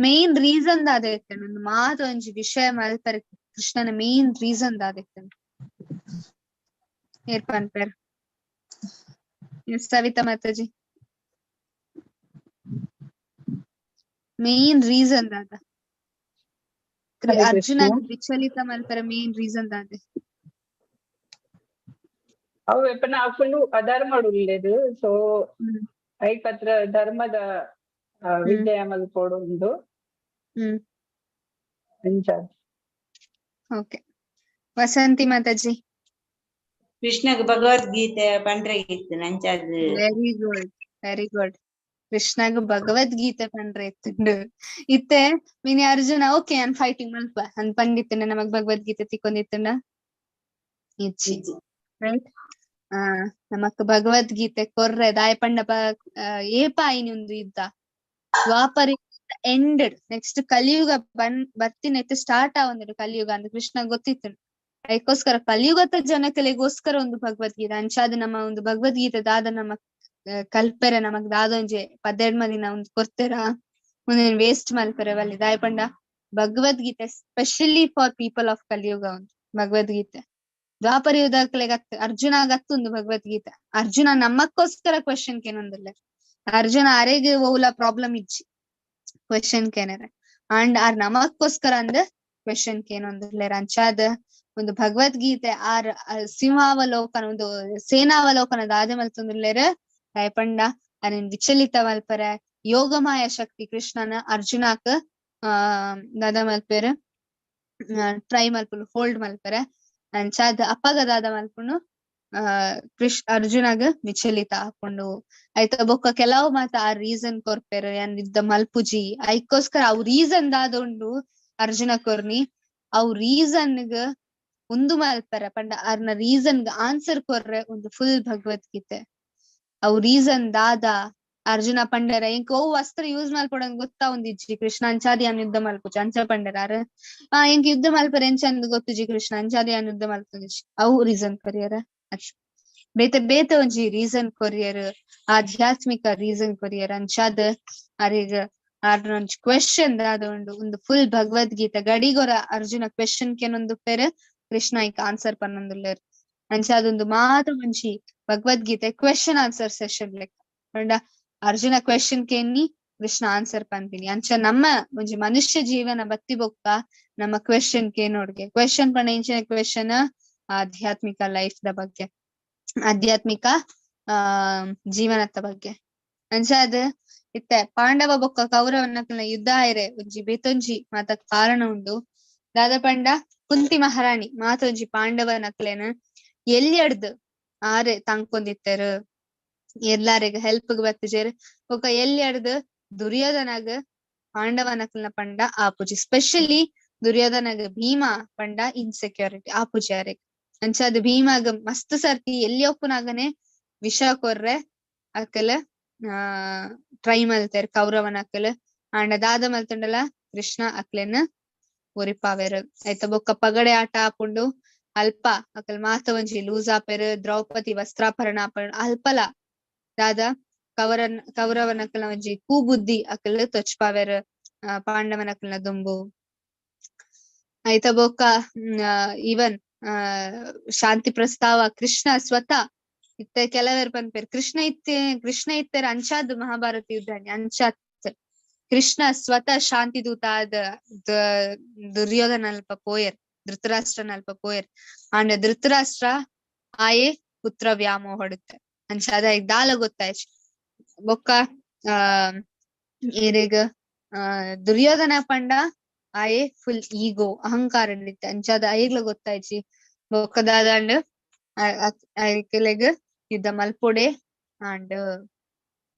ಮೇನ್ ರೀಸನ್ ದಾದ ಇತ್ತುಂಡು ಒಂದು ಮಾತ ಒಂಜಿ ವಿಷಯ ಮಲ್ಪರೆ ಕೃಷ್ಣನ ಮೇನ್ ರೀಸನ್ ದಾದ ಇತ್ತುಂಡು ಏರ್ ಪನ್ಪೆರ್? ಸವಿತಾ ಮಾತಾಜಿ, ಮೇನ್ ರೀಸನ್ ದಾದ? ಹರೇ ಅರ್ಜುನ ಕೃಷ್ಣ. ವಿಚಲಿತ ಮಲ್ಪರೆ ಮೇನ್ ರೀಸನ್ ದಾದ? ಅವು ಎಪ್ಪನ ಅಕುಲು ಅಧರ್ಮ ಉಲ್ಲೆರ್, ಸೊ ಐಕತ್ರ ಧರ್ಮದ ವಿಜಯ ಮಲ್ಪೊಡು ಉಂದು. ಅಂಚ. ಓಕೆ, ವಸಂತಿ ಮಾತಾಜಿ. ಕೃಷ್ಣಗ್ ಭಗವದ್ಗೀತೆ ಪಂಡ್ರೆ ಇತ್ತು ನಂಚಾದ್. Very good, very good. ಕೃಷ್ಣಗ್ ಭಗವದ್ಗೀತೆ ಪಂಡ್ರೆ ಇತ್ತುಂಡು. ಇತ್ತೆ ಮಿನಿ ಅರ್ಜುನ ಓಕೆ ಅನ್ ಫೈಟಿಂಗ್ ಮಲ್ಪ ಅಂದ್ ಪಂಡಿತ್ತುಂಡ ನಮಗ್ ಭಗವದ್ಗೀತೆ ತಿಕ್ಕೊಂದಿತ್ತುಂಡ ಇಜ್ಜಿ, ರೈಟ್? ನಮಕ್ ಭಗವದ್ಗೀತೆ ಕೊರ್ರೆ ದಾಯ ಪಂಡ ಏಪ ಆಯಿನಿ ಉಂದು ಇದ್ದ ದ್ವಾಪರ ಎಂಡೆಡ್, ನೆಕ್ಸ್ಟ್ ಕಲಿಯುಗ ಬರ್ತಿನೈತೆ ಸ್ಟಾರ್ಟ್ ಆವೊಂದುಂಡು ಕಲಿಯುಗ ಅಂದ್ ಕೃಷ್ಣ ಗೊತ್ತಿತ್ತು. ಅದಕ್ಕೋಸ್ಕರ ಕಲಿಯುಗದ ಜನಕಲೆಗೋಸ್ಕರ ಒಂದು ಭಗವದ್ಗೀತೆ ಅಂಚಾದ ನಮ್ಮ ಒಂದು ಭಗವದ್ಗೀತೆ ದಾದ ನಮ್ಮ ಕಲ್ಪೆರೆ ನಮಗ್ ದಾದ ಒಂಜಿ ಪದ್ದೆಡ್ಮ ದಿನ ಒಂದು ಕೊರ್ತೆರ ಒಂದೇನ್ ವೇಸ್ಟ್ ಮಲ್ಪೆರೆ ಬಲ್ಲಿ. ದಾಯ ಪಂಡ Bhagavad Gita specially for people of Kaliyuga ಒಂದು ಭಗವದ್ಗೀತೆ. ದ್ವಾಪರ ಯುಗದಕ್ಲೆಗ್ ಅರ್ಜುನ ಗತ್ತುಂದು ಭಗವದ್ಗೀತೆ. ಅರ್ಜುನ ನಮ್ಮಕ್ಕೋಸ್ಕರ ಕ್ವೆಶನ್ ಕೇನೊಂದಿಲ್ಲ, ಅರ್ಜುನ ಅರೆಗ್ ಓಲ ಪ್ರಾಬ್ಲಮ್ ಇಜ್ಜಿ ಕ್ವೆಶನ್ ಕೇನರೆ, ಅಂಡ್ ಆರ್ ನಮಕ್ಕೋಸ್ಕರ ಅಂದ್ ಕ್ವೆಶನ್ ಕೇನೊಂದಿಲ್ಲ. ಅಂಚಾದ ಒಂದು ಭಗವದ್ಗೀತೆ ಆರ್ ಸಿಂಹಾವಲೋಕನ ಒಂದು ಸೇನಾವಲೋಕನ ದಾದೆ ಮಲ್ತೊಂದುಲ್ಲೆರ್. ಪಂಡ ಅರೆನ್ ವಿಚಲಿತ ಮಲ್ಪರೆ ಯೋಗಮಾಯ ಶಕ್ತಿ ಕೃಷ್ಣನ ಅರ್ಜುನಕ್ ದಾದ ಮಲ್ಪೆರ್ ಟ್ರೈ ಮಲ್ಪುನು ಹೋಲ್ಡ್ ಮಲ್ಪೆರೆ. ಅಂಚಾದ್ ಅಪ್ಪಗ ದಾದ ಮಲ್ಪುನು ಅರ್ಜುನಗ್ ವಿಚಲಿತ ಹಾಕೊಂಡು ಆಯ್ತ. ಬೊಕ್ಕ ಕೆಲವು ಮಾತ ಆ ರೀಸನ್ ಕೊರ್ಪೆರ್ ಯಾನ್ ಯುದ್ಧ ಮಲ್ಪುಜಿ ಐಕ್ಕೋಸ್ಕರ ಅವು ರೀಸನ್ ದಾದ ಉಂಡು ಅರ್ಜುನ ಕೊರ್ನಿ ಅವು ರೀಸನ್ಗ್ ಉಂದು ಮಲ್ಪೆರೆ ಪಂಡ ಅರ್ನ ರೀಸನ್ ಆನ್ಸರ್ ಕೊರ್ರೆ ಒಂದು ಫುಲ್ ಭಗವದ್ಗೀತೆ. ಅವು ರೀಸನ್ ದಾದ ಅರ್ಜುನ ಪಂಡರ ಎಂಕ್ ಓ ವಸ್ತ್ರ ಯೂಸ್ ಮಲ್ಪೊಡಂದ್ ಗೊತ್ತಾ ಒಂದಿಜ್ಜಿ ಕೃಷ್ಣ ಅಂಚಾದಿ ಯಾನ್ ಯುದ್ಧ ಮಲ್ಪುಜಿ ಅಂಚ ಪಂಡರ ಆರ್. ಎಂಕ್ ಯುದ್ಧ ಮಲ್ಪರೆ ಎಂಚ ಅಂದ್ ಗೊತ್ತುಜಿ ಕೃಷ್ಣ ಅಂಚಾದಿ ಯಾನ್ ಯುದ್ಧ ಮಲ್ಪುಜಿ ಅವು ರೀಸನ್ ಕೊರಿಯರ. ಬೇತೆ ಬೇತೆ ಒಂಜಿ ರೀಸನ್ ಕೊರಿಯರ್, ಆಧ್ಯಾತ್ಮಿಕ ರೀಸನ್ ಕೊರಿಯರ್. ಅಂಚಾದ್ ಅರೆಗ್ ಆರ್ನ ಒಂಜಿ ಕ್ವೆಶನ್ ದಾದ ಉಂಡು ಒಂದು ಫುಲ್ ಭಗವದ್ಗೀತೆ ಗಡಿಗೊರ ಅರ್ಜುನ ಕ್ವೆಶನ್ ಕೇನೊಂದು ಪೇರ್ ಕೃಷ್ಣ ಐಕ್ ಆನ್ಸರ್ ಪನ್ನೊಂದುಲ್ಲೆರ್. ಅಂಚಾದ್ ಒಂದು ಮಾತ ಒಂಜಿ ಭಗವದ್ಗೀತೆ ಕ್ವೆಶನ್ ಆನ್ಸರ್ ಸೆಷನ್ ಲೆಕ್ಕ ಪಂಡ ಅರ್ಜುನ ಕ್ವೆಶನ್ ಕೇನಿ ಕೃಷ್ಣ ಆನ್ಸರ್ ಪನ್ಪಿನಿ. ಅಂಚ ನಮ್ಮ ಒಂಜಿ ಮನುಷ್ಯ ಜೀವನ ಬತ್ತಿ ಬೊಕ್ಕ ನಮ್ಮ ಕ್ವೆಶನ್ ಕೇನೋಡ್ಗೆ ಕ್ವೆಶನ್ ಪಂಡ ಇಂಚಿನ ಕ್ವೆಶನ್ ಆಧ್ಯಾತ್ಮಿಕ ಲೈಫ್ the ಬಗ್ಗೆ, ಆಧ್ಯಾತ್ಮಿಕ ಜೀವನದ ಬಗ್ಗೆ. ಅಂಚಾದ್ ಇತ್ತೆ ಪಾಂಡವ ಬೊಕ್ಕ ಕೌರವನ ಯುದ್ಧ ಆಯ್ರೆ ಒಂಜಿ ಬೇತೊಂಜಿ ಮಾತ ಕಾರಣ ಉಂಡು. ದಾದ ಪಂಡ ಕುಂತಿ ಮಹಾರಾಣಿ ಮಾತೊಂಜಿ ಪಾಂಡವನಕ್ಲೆನ ಎಲ್ಯಡ್ದ್ ಆರೆ ತಂಕೊಂದಿತ್ತೆರ್, ಎಲ್ಲಾರೆಗ್ ಹೆಲ್ಪ್ ಬತ್ತಿಜೆರ್. ಬೊಕ್ಕ ಎಲ್ಯಡ್ದ್ ದುರ್ಯೋಧನಗ್ ಪಾಂಡವನಕ್ಲೆನ ಪಂಡ ಆಪುಜಿ, ಸ್ಪೆಷಲಿ ದುರ್ಯೋಧನಗ್ ಭೀಮ ಪಂಡ ಇನ್ಸೆಕ್ಯೂರಿಟಿ ಆಪುಜಿ ಆರೆಗ್. ಅಂಚಾದ್ ಭೀಮಗ್ ಮಸ್ತ್ ಸರ್ತಿ ಎಲ್ಲಿ ಒಪ್ಪುನಾಗನೆ ವಿಷ ಕೊರ್ರೆ ಅಕಲ್ ಟ್ರೈ ಮಲ್ತೆರ್ ಕೌರವನಕಲ್. ಆಂಡ ದಾದ ಮಲ್ತುಂಡಲ ಕೃಷ್ಣ ಅಕ್ಲೆನ ಒರಿಪಾವೆರ್. ಆಯ್ತ ಬೊಕ್ಕ ಪಗಡೆ ಆಟ ಆಪುಂಡು, ಅಲ್ಪ ಅಕಲ್ ಮಾತ ಒಂಜಿ ಲೂಸ್ ಆಪೆರ್, ದ್ರೌಪದಿ ವಸ್ತ್ರಾಪರಣ ಆಪೆರ್. ಅಲ್ಪಲ ದಾದ ಕೌರವನಕಲ್ನ ಒಂಜಿ ಕೂಬುದ್ಧಿ ಅಕಲ್ ತೊಚ್ಪಾವೆರ್ ಪಾಂಡವನಕಲ್ನ ದುಂಬು. ಆಯ್ತ ಬೊಕ್ಕ ಈವನ್ ಶಾಂತಿ ಪ್ರಸ್ತಾವ ಕೃಷ್ಣ ಸ್ವತಃ ಇತ್ತೆ ಕೆಲವರು ಪನ್ಪೆರ್ ಕೃಷ್ಣ ಇತ್ತೆ ಕೃಷ್ಣ ಇತ್ತೆರ್ ಅಂಚಾದ್ ಮಹಾಭಾರತ ಯುದ್ಧ ಅಂಚಾತ್ ಕೃಷ್ಣ ಸ್ವತಃ ಶಾಂತಿ ದೂತ ಆದ ದುರ್ಯೋಧನ ಅಲ್ಪ ಪೋಯೆರ್, ಧೃತರಾಷ್ಟ್ರನ ಅಲ್ಪ ಪೋಯೆರ್. ಆಂಡ ಧೃತರಾಷ್ಟ್ರ ಆಯೆ ಪುತ್ರ ವ್ಯಾಮೋಹ ಹೊಡುತ್ತೆ ಅಂಚಾದ ದಾಲ ಗೊತ್ತಾಯ್ತು. ಬೊಕ್ಕ ಏರೆಗ್ ದುರ್ಯೋಧನ ಪಂಡ ಆಯೆ ಫುಲ್ ಈಗೋ ಅಹಂಕಾರ ಇತ್ತೆ ಅಂಚಾದ ಆಯೆಗ್ಲ ಗೊತ್ತಾಯ್ಚಿ. ಬೊಕ್ಕ ದಾದಾಂಡ್ ಅಕ್ಲೆಗ್ ಯುದ್ಧ ಮಲ್ಪೊಡೆ ಆಂಡ್.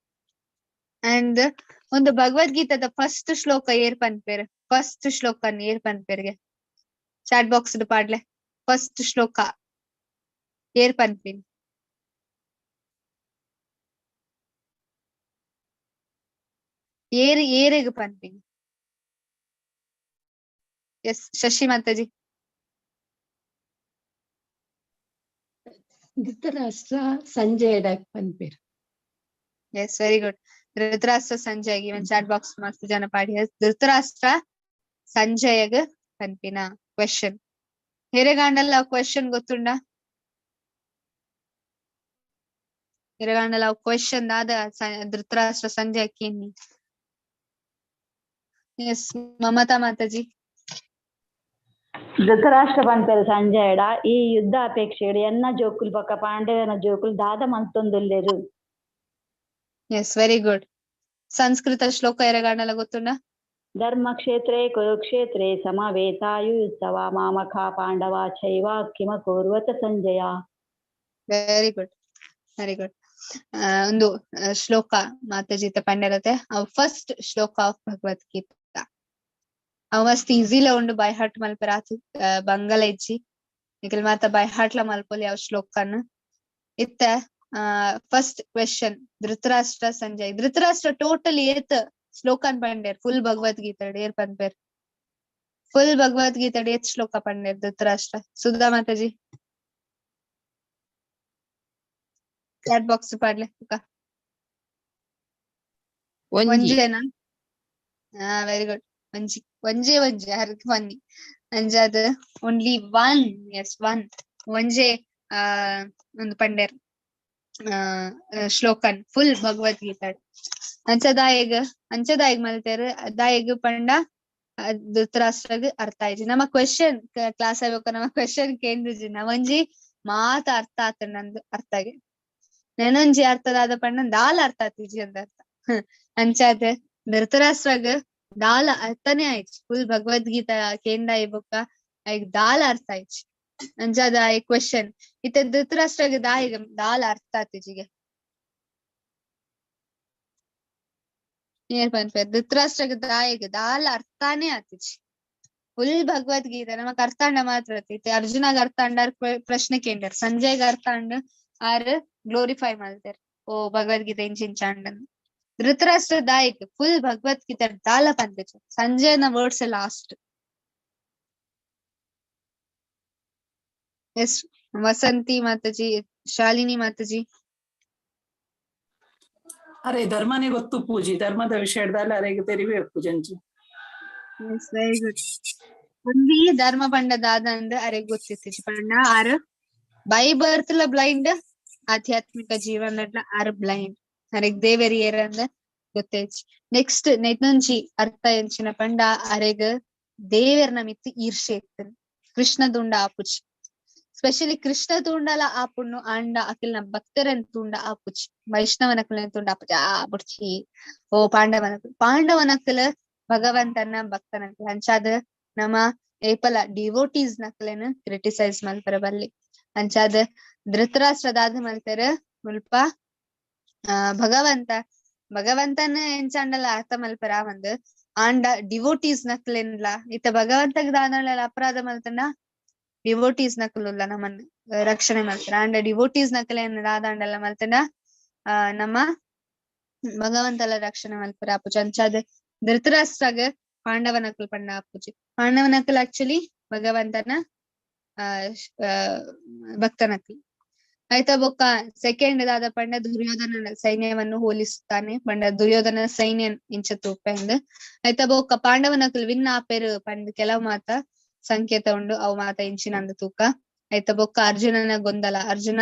ಅಂಡ್ ಒಂದು ಭಗವದ್ಗೀತಾದ ಫಸ್ಟ್ ಶ್ಲೋಕ ಏರ್ ಪನ್ಪೆರ್? ಫಸ್ಟ್ ಶ್ಲೋಕ ಏರ್ ಪನ್ಪೆರ್ಗೆ? ಚಾಟ್ ಬಾಕ್ಸ್ ಪಾಡ್ಲೆ ಫಸ್ಟ್ ಶ್ಲೋಕ ಏರ್ ಪನ್ಪಿನ್? ಏರ್ ಏರೆಗ್ ಪನ್ಪಿನಿ? ಎಸ್, ಶಶಿ ಮಾತಾಜಿ. ಧೃತರಾಷ್ಟ್ರ ಸಂಜಯ್ ಪನ್ಪೇರು. Yes, very good. Dhritarashtra Sanjay, even chat box ಮಸ್ತ್ ಜನ ಪಾಡಿ. ಧೃತರಾಷ್ಟ್ರ ಸಂಜಯಗ್ ಪನ್ಪಿನ ಕ್ವೆಶನ್. ಹಿರೇಗಾಂಡಲ್ಲ ಕ್ವೆಶನ್ ಗೊತ್ತುಂಡ? ಹಿರೇಗಾಂಡಲ್ಲ ಕ್ವೆಶನ್ ದಾದ ಧೃತರಾಷ್ಟ್ರ ಸಂಜಯ್ ಕೇನಿ? ಎಸ್, ಮಮತಾ ಮಾತಾಜಿ. ಧೃತರಾಷ್ಟ್ರ ಪನ್ಪೆರ್ ಸಂಜಯಡ ಈ ಯುದ್ಧ ಅಪೇಕ್ಷೆ ಎನ್ನ ಜೋಕುಲ್ ಬೊಕ್ಕ ಪಾಂಡವನ ಜೋಕುಲ್ ದಾದ ಮಲ್ತೊಂದುಲ್ಲೆರು. Yes, very good. Sanskrit ಶ್ಲೋಕ ಎರೆಗಾಂಡಲ ಗೊತ್ತುಂಡ? ಧರ್ಮಕ್ಷೇತ್ರೇ ಕುರುಕ್ಷೇತ್ರೇ ಸಮವೇತಾಯುಯುತ್ಸವ ಮಾಮಕ ಪಾಂಡವ ಚೈವ ಕಿಮ ಕುರ್ವತ Sanjaya. Very good, very good. ಒಂದು ಶ್ಲೋಕ ಮಾತಾಜಿತ ಪಂಡರತೆ, ಅವು ಫಸ್ಟ್ ಶ್ಲೋಕ ಆಫ್ ಭಗವದ್ಗೀತಾ. ಅವು ಮಸ್ತ್ ಈಸಿಲ ಉಂಡು ಬೈ ಹಾರ್ಟ್ ಮಲ್ಪೆರ ಆತು ಬಂಗಲ ಇಜ್ಜಿ, ನಿಕಲ್ ಮಾತ ಬೈ ಹಾರ್ಟ್ಲ ಮಲ್ಪೊಲಿ ಅವ್ ಶ್ಲೋಕನ್. ಇತ್ತ first question Dhritarashtra Sanjay. Dhritarashtra total ಏತ್ ಶ್ಲೋಕನ್ ಪಂಡೇರ್ ಫುಲ್ ಭಗವದ್ಗೀತೆ ಏರ್ ಪನ್ಪೇರ್? ಫುಲ್ ಭಗವದ್ಗೀತೆ ಏತ್ ಶ್ಲೋಕ ಪಂಡೇರ್ ಧೃತರಾಷ್ಟ್ರ? ಸುಧಾ ಮಾತಾಜಿ ಚಾಟ್ ಬಾಕ್ಸ್ ಪಾಡ್ಲೆ. ಒಂಜಿ. ಒಂಜೇನಾ? ಹಾ, ವೆರಿ ಗುಡ್. ಒಂಜಿ ಒಂಜೇ ಒಂಜಿ ಹರ್ಕ್ ಬನ್ನಿ ಅಂಜಾದ್ ಓನ್ಲಿ ಒನ್. ಎಸ್, ಒನ್ ಒಂಜೇ ಒಂದು ಪಂಡೇರ್ ಶ್ಲೋಕನ್ ಫುಲ್ ಭಗವದ್ಗೀತೆ. ಅಂಚದಾಯಗ್ ಅಂಚದಾಯಗ್ ಮಲ್ತೇರ್ ದಾಯಗ್ ಪಂಡ ಧೃತರಾಷ್ಟ್ರಗ್ ಅರ್ಥ ಆಯ್ಜಿ. ನಮ್ಮ ಕ್ವೆಶನ್ ಕ್ಲಾಸ್ ಆಗ್ಬೇಕು, ನಮ್ಮ ಕ್ವೆಶನ್ ಕೇಂದ್ರಜಿ ಒಂಜಿ ಮಾತ ಅರ್ಥ ಆತ ನಂದು ಅರ್ಥ ಆಗಿ ನೆನೊಂಜಿ ಅರ್ಥದಾದ ಪಂಡ ದಾಲ ಅರ್ಥ ಆತಿಜಿ ಅಂದ ಅರ್ಥ. ಅಂಚಾದ ಧೃತರಾಷ್ಟ್ರಗ್ ದಾಲ ಅರ್ಥನೇ ಆಯ್ತು ಫುಲ್ ಭಗವದ್ಗೀತಾ ಕೇಂದ್ರ ಬೊಕ್ಕ ಐಗ್ ದಾಲ ಅರ್ಥ ಆಯ್ತು. ಅಂಚಾದ ಈ ಕ್ವೆಶನ್ ಇತ್ತ ಧೃತರಾಷ್ಟ್ರಗ್ ದಾಯಿಗ ದಾಲ ಅರ್ಥ ಆತಿಜಿಗೆ ಏನ್ ಪನ್ಪೇರ್? ಧೃತರಾಷ್ಟ್ರಗ್ ದಾಯಿಗ್ ದಾಲ ಅರ್ಥಾನೇ ಆತಿಜಿ ಫುಲ್ ಭಗವದ್ಗೀತೆ ನಮಕ್ ಅರ್ಥ ಅಂಡ ಮಾತ್ರ ಆತಿತ್ತು. ಅರ್ಜುನಗ್ ಅರ್ಥ ಅಂಡಾರ್ ಪ್ರಶ್ನೆ ಕೇಂಡರ್, ಸಂಜಯ್ಗ್ ಅರ್ಥ ಅಂಡ್ ಆರ್ ಗ್ಲೋರಿಫೈ ಮಲ್ತೆರ್ ಓ ಭಗವದ್ಗೀತೆ ಇಂಚಿಂಚ ಅಂಡನ್. ಧೃತರಾಷ್ಟ್ರ ದಾಯಿಗ್ ಫುಲ್ ಭಗವದ್ಗೀತೆ ದಾಲ ಪನ್ಪೆಚ ಸಂಜಯನ words last. Yes, Vasanthi Mataji, Shalini Mataji. ಅರೆ ಧರ್ಮನೇ ಗೊತ್ತು ಪೂಜಿ, ಧರ್ಮದ ವಿಷಯದಲ್ಲಿ ಅರೆಗೆ ತೆರಿಬೇಕು ಪೂಜಂಜಿ. S, very good. ಒಂದಿ ಧರ್ಮ ಪಂಡ ದಾದ ಅಂದ್ ಅರೆಗ್ ಗೊತ್ತಿತ್ತು ಪಂಡ ಆರ್ ಬೈ ಬರ್ತ್ ಲ ಬ್ಲೈಂಡ್, ಆಧ್ಯಾತ್ಮಿಕ ಜೀವನಡ್ಲ ಆರ್ ಬ್ಲೈಂಡ್, ಅರೆಗ್ ದೇವೆರ್ ಏರಂದ್ ಗೊತ್ತೇಜ್. ನೆಕ್ಸ್ಟ್ ನೆಟ್ನೊಂಜಿ ಅರ್ಥ ಎಂಚಿನ ಪಂಡ ಅರೆಗ್ ದೇವೆರ್ನ ಮಿತ್ತು ಈರ್ಷೆ ಇತ್ತು, ಕೃಷ್ಣ ದುಂಡ ಆಪುಜಿ. ಸ್ಪೆಷಲಿ ಕೃಷ್ಣ ತೂಂಡಲ ಆಪುಣ್ಣು ಆಂಡ ಅಖಿಲ್ನ ಭಕ್ತರನ್ ತೂಂಡ ಆಪುಜಿ, ವೈಷ್ಣವನಕುಲ್ನ ತೂಂಡ ಆಪುಜಿ. ಆ ಬುಡ್ಚಿ ಓ ಪಾಂಡವನಕುಲ್ ಪಾಂಡವನಕುಲ್ ಭಗವಂತನ ಭಕ್ತನಕುಲ್. ಅಂಚಾದ ನಮ ಏಪಲ ಡಿವೋಟೀಸ್ ನಕಲೇನು ಕ್ರಿಟಿಸೈಸ್ ಮಲ್ಪರ ಬಲ್ಲಿ. ಅಂಚಾದ ಧೃತರಾಷ್ಟ್ರದಾದ ಮಲ್ತೆರ್ ಮುಲ್ಪ ಭಗವಂತ ಭಗವಂತನ ಎಂಚಾಂಡಲ ಅರ್ಥ ಮಲ್ಪರ ಒಂದ್ ಆಂಡ ಡಿವೋಟೀಸ್ ನಕ್ಲೆನ್ಲ ಇತ್ತ ಭಗವಂತಗ್ ದಾನಲ ಅಪರಾಧ ಮಲ್ತಂಡ ಡಿವೋಟೀಸ್ ನಕಲುಲ್ಲ ನಮ್ಮನ್ ರಕ್ಷಣೆ ಮಲ್ತಾರ. ಆಂಡ ಡಿವೋಟೀಸ್ ನಕಲೇನ್ ದಾದಾಂಡಲ ಮಲ್ತಂಡ ನಮ್ಮ ಭಗವಂತಲ ರಕ್ಷಣೆ ಮಲ್ಪರ ಆಪುಜಿ. ಅಂಚಾದ ಧೃತರಾಷ್ಟ್ರಗ್ ಪಾಂಡವನಕುಲ್ ಪಂಡ ಆಪುಜಿ. ಪಾಂಡವನಕುಲ್ ಆಕ್ಚುಲಿ ಭಗವಂತನ ಭಕ್ತನಕುಲ್ ಆಯ್ತಾ. ಬೊಕ್ಕ ಸೆಕೆಂಡ್ ದಾದ ಪಂಡ ದುರ್ಯೋಧನ ಸೈನ್ಯವನ್ನು ಹೋಲಿಸುತ್ತಾನೆ ಪಂಡ ದುರ್ಯೋಧನ ಸೈನ್ಯ ಇಂಚ ತೂಪೆಂದ್ ಆಯ್ತಾ. ಬೊಕ್ಕ ಪಾಂಡವನಕುಲ್ ವಿನ್ ಆಪೆರು ಪಂದ್ ಕೆಲವು ಮಾತ ಸಂಕೇತ ಉಂಡು, ಅವು ಮಾತ ಇಂಚಿನಂದು ತೂಕ ಆಯ್ತಾ. ಬೊಕ್ಕ ಅರ್ಜುನನ ಗೊಂದಲ, ಅರ್ಜುನ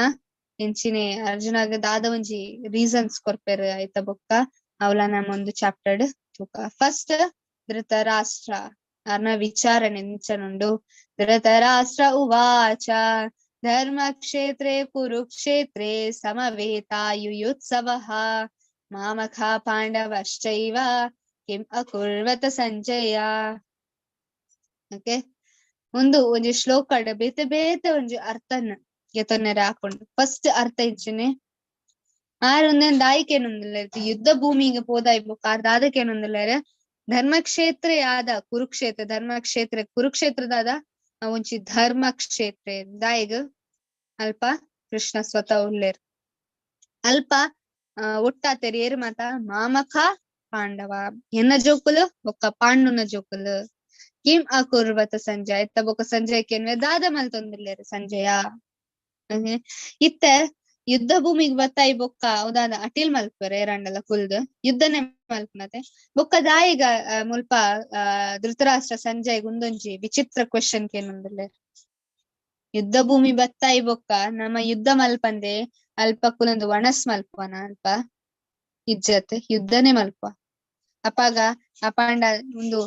ಇಂಚಿನೆ ಅರ್ಜುನಗ ದಾದ ಒಂಜಿ ರೀಸನ್ಸ್ ಕೊರ್ಪೆರು ಆಯ್ತಾ. ಬೊಕ್ಕ ಅವಲ ನಮ್ಮ ಒಂದು ಚಾಪ್ಟರ್ ತೂಕ. ಫಸ್ಟ್ ಧೃತರಾಷ್ಟ್ರ ಅರ್ನ ವಿಚಾರಣೆ ಇಂಚನುಂಡು. ಧೃತರಾಷ್ಟ್ರ ಉವಾಚ ಧರ್ಮಕ್ಷೇತ್ರೇ ಕುರುಕ್ಷೇತ್ರೇ ಸಮವೇತಾಯುಯುತ್ಸವಃ ಮಾಮಖ ಪಾಂಡವಶ್ಚೈವ ಕಿಂ ಅಕುರ್ವತ ಸಂಜಯ. ಓಕೆ, ಒಂದು ಒಂಜಿ ಶ್ಲೋಕಡ್ ಬೇತೆ ಬೇತೆ ಒಂಜಿ ಅರ್ಥನ್ ಗೆತೊನ್ನೆರೆ ಆಪುಂಡು. ಫಸ್ಟ್ ಅರ್ಥ ಇಜ್ಜಿನೆ ಆರ್ ಒಂದೊಂದು ದಾಯಿಕೇನೊಂದುಲ್ಲೆರ್ ಯುದ್ಧ ಭೂಮಿಗೆ ಪೋದಾಯಿ ಬೊಕ್ಕ ಆರ್ ದಾದಕೇನೊಂದುಲ್ಲೆರ್ ಧರ್ಮಕ್ಷೇತ್ರ ಯಾದ ಕುರುಕ್ಷೇತ್ರ ಧರ್ಮಕ್ಷೇತ್ರ ಕುರುಕ್ಷೇತ್ರದಾದ ಒಂಜಿ ಧರ್ಮಕ್ಷೇತ್ರ ದಾಯಿಗ್ ಅಲ್ಪ ಕೃಷ್ಣ ಸ್ವತಃ ಉಲ್ಲೇರ್ ಅಲ್ಪ ಒಟ್ಟಾತೆರ್ ಏರ್ ಮಾತ ಮಾಮಕ ಪಾಂಡವ ಎನ್ನ ಜೋಕುಲು ಬೊಕ್ಕ ಪಾಂಡುನ ಜೋಕುಲು ಕಿಂ ಅಕುರ್ವತ ಸಂಜಯ ಇತ್ತ ಬೊಕ್ಕ ಸಂಜಯ್ ಕೇನ್ವೆ ದಾದ ಮಲ್ತೊಂದಿಲ್ಲೇರು ಸಂಜಯ ಇತ್ತೆ ಯುದ್ಧ ಭೂಮಿಗ್ ಬತ್ತಾಯಿ ಬೊಕ್ಕ ಉದಾದ ಅಟಿಲ್ ಮಲ್ಪುವೆರ್ ಏರಂಡಲ ಕುಲ್ದು ಯುದ್ಧನೆ ಮಲ್ಪುನತೆ ಬೊಕ್ಕ ದಾಯಿಗ ಮುಲ್ಪ ಧೃತರಾಷ್ಟ್ರ ಸಂಜಯ್ ಉಂದೊಂಜಿ ವಿಚಿತ್ರ ಕ್ವೆಶನ್ ಕೇನೊಂದುಲ್ಲೆರ್ ಯುದ್ಧ ಭೂಮಿ ಬತ್ತಾಯಿ ಬೊಕ್ಕ ನಮ್ಮ ಯುದ್ಧ ಮಲ್ಪಂದೆ ಅಲ್ಪ ಕುಲೊಂದು ವಣಸ್ ಮಲ್ಪುವನ ಅಲ್ಪ ಇಜ್ಜತೆ ಯುದ್ಧನೆ ಮಲ್ಪುವ ಅಪಾಗ ಅಪಾಂಡ ಒಂದು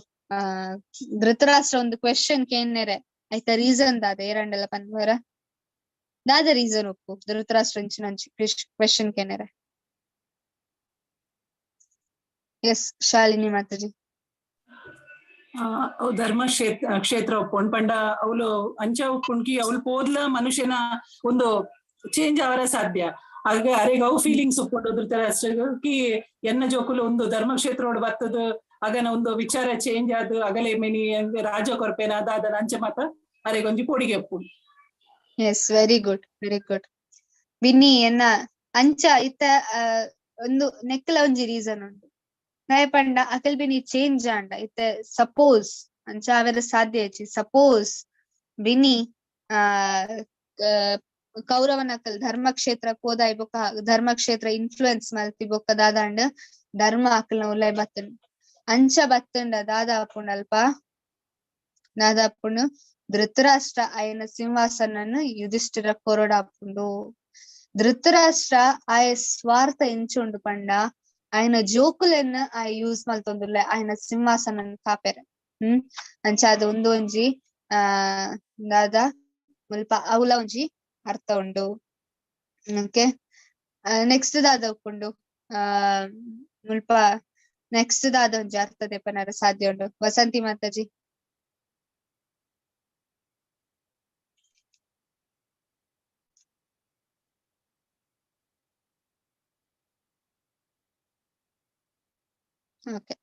ಧೃತರಾಷ್ಟ್ರ ಒಂದು ಕ್ವೆಶನ್ ಕೇನ್ನೆರೆ ಐತ ರೀಸನ್ ದಾದ ಏರಂಡಲ ಪನ್ಪುವೆರ ದಾದ ರೀಸನ್ ಉಪ್ಪು ಧೃತರಾಷ್ಟ್ರ ಇಂಚಿನ ಕ್ವೆಶನ್ ಕೇನೆರೆ ಎಸ್ ಶಾಲಿನಿ ಮಾತಾಜಿ. ಅವು ಧರ್ಮ ಕ್ಷೇತ್ರ ಉಪ್ಪುಂಡು ಪಂಡ ಅವಳು ಅಂಚ ಉಪ್ಪುಂಡ್ಕಿ ಅವಳು ಪೋದ್ಲ ಮನುಷ್ಯನ ಒಂದು ಚೇಂಜ್ ಅವರ ಸಾಧ್ಯ. ಹಾಗೆ ಅರೆಗ್ ಅವು ಫೀಲಿಂಗ್ಸ್ ಉಪ್ಪುಂಡು ಧೃತರಾಷ್ಟ್ರಕ್ಕೆ ಎನ್ನ ಜೋಕುಲು ಒಂದು ಧರ್ಮಕ್ಷೇತ್ರ ಬತ್ತದ ಅಗನ ಒಂದು ವಿಚಾರ ಚೇಂಜ್ ಆದ್ ಅಗಲೆ ಮೆನಿ ರಾಜ ಕೊರ್ಪೇನ ಅದಾದ ಅಂಚ ಮಾತ ಅರೆಗೊಂಜಿ ಪೋಡಿಗೆ ಉಪ್ಪುಂಡು. Yes, very good, very good. Binny ಎನ್ನ ಅಂಚ ಇತ್ತ ಒಂದು ನೆಕ್ಕಲ ಒಂಜಿ ರೀಸನ್ ಉಂಟು ದಾಯೆ ಪಂಡ ಅಕಲ್ ಬಿನಿ ಚೇಂಜ್ ಆಂಡ ಇತ್ತೆ ಸಪೋಸ್ ಅಂಚ ಅವೆರ ಸಾಧ್ಯ ಇಜ್ಜಿ. ಸಪೋಸ್ ಬಿನಿ ಕೌರವನ ಅಕಲ್ ಧರ್ಮಕ್ಷೇತ್ರ ಕೋದಾಯಿ ಬೊಕ್ಕ ಧರ್ಮಕ್ಷೇತ್ರ ಇನ್ಫ್ಲುಯೆನ್ಸ್ ಮಲ್ತಿ ಬೊಕ್ಕ ದಾದಾಂಡ್ ಧರ್ಮ ಅಕಲ್ನ ಉಲೈ ಬತ್ತುಂಡು ಅಂಚ ಬತ್ತುಂಡ ದಾದಾ ಆಪುಂಡು ಅಲ್ಪ ದಾದಾ ಆಪುಂಡು ಧೃತರಾಷ್ಟ್ರ ಆಯನ ಸಿಂಹಾಸನನ್ನು ಯುಧಿಷ್ಠಿರ ಕೊರಡಾಪುಂಡು. ಧೃತರಾಷ್ಟ್ರ ಆಯ ಸ್ವಾರ್ಥ ಎಂಚುಂಡು ಪಂಡ ಆಯನ ಜೋಕುಲೆನ್ ಆಯ ಯೂಸ್ ಮಲ್ತೊಂದುಲ್ಲೆ ಆಯನ ಸಿಂಹಾಸನನ್ ಕಾಪೆರೆ. ಅಂಚ ಅದು ಒಂದು ಒಂಜಿ ದಾದ ಮುಲ್ಪ ಅವ್ಲ ಒಂಜಿ ಅರ್ಥ ಉಂಡು. ಓಕೆ, ನೆಕ್ಸ್ಟ್ ದಾದ ಉಪ್ಪುಂಡು ಮುಲ್ಪ ನೆಕ್ಸ್ಟ್ ದಾದ ಒಂಜಿ ಅರ್ಥ ದೆಪ್ಪನರ ಸಾಧ್ಯ ಉಂಡು. ವಸಂತಿ ಮಾತಾಜಿ. ಓಕೆ,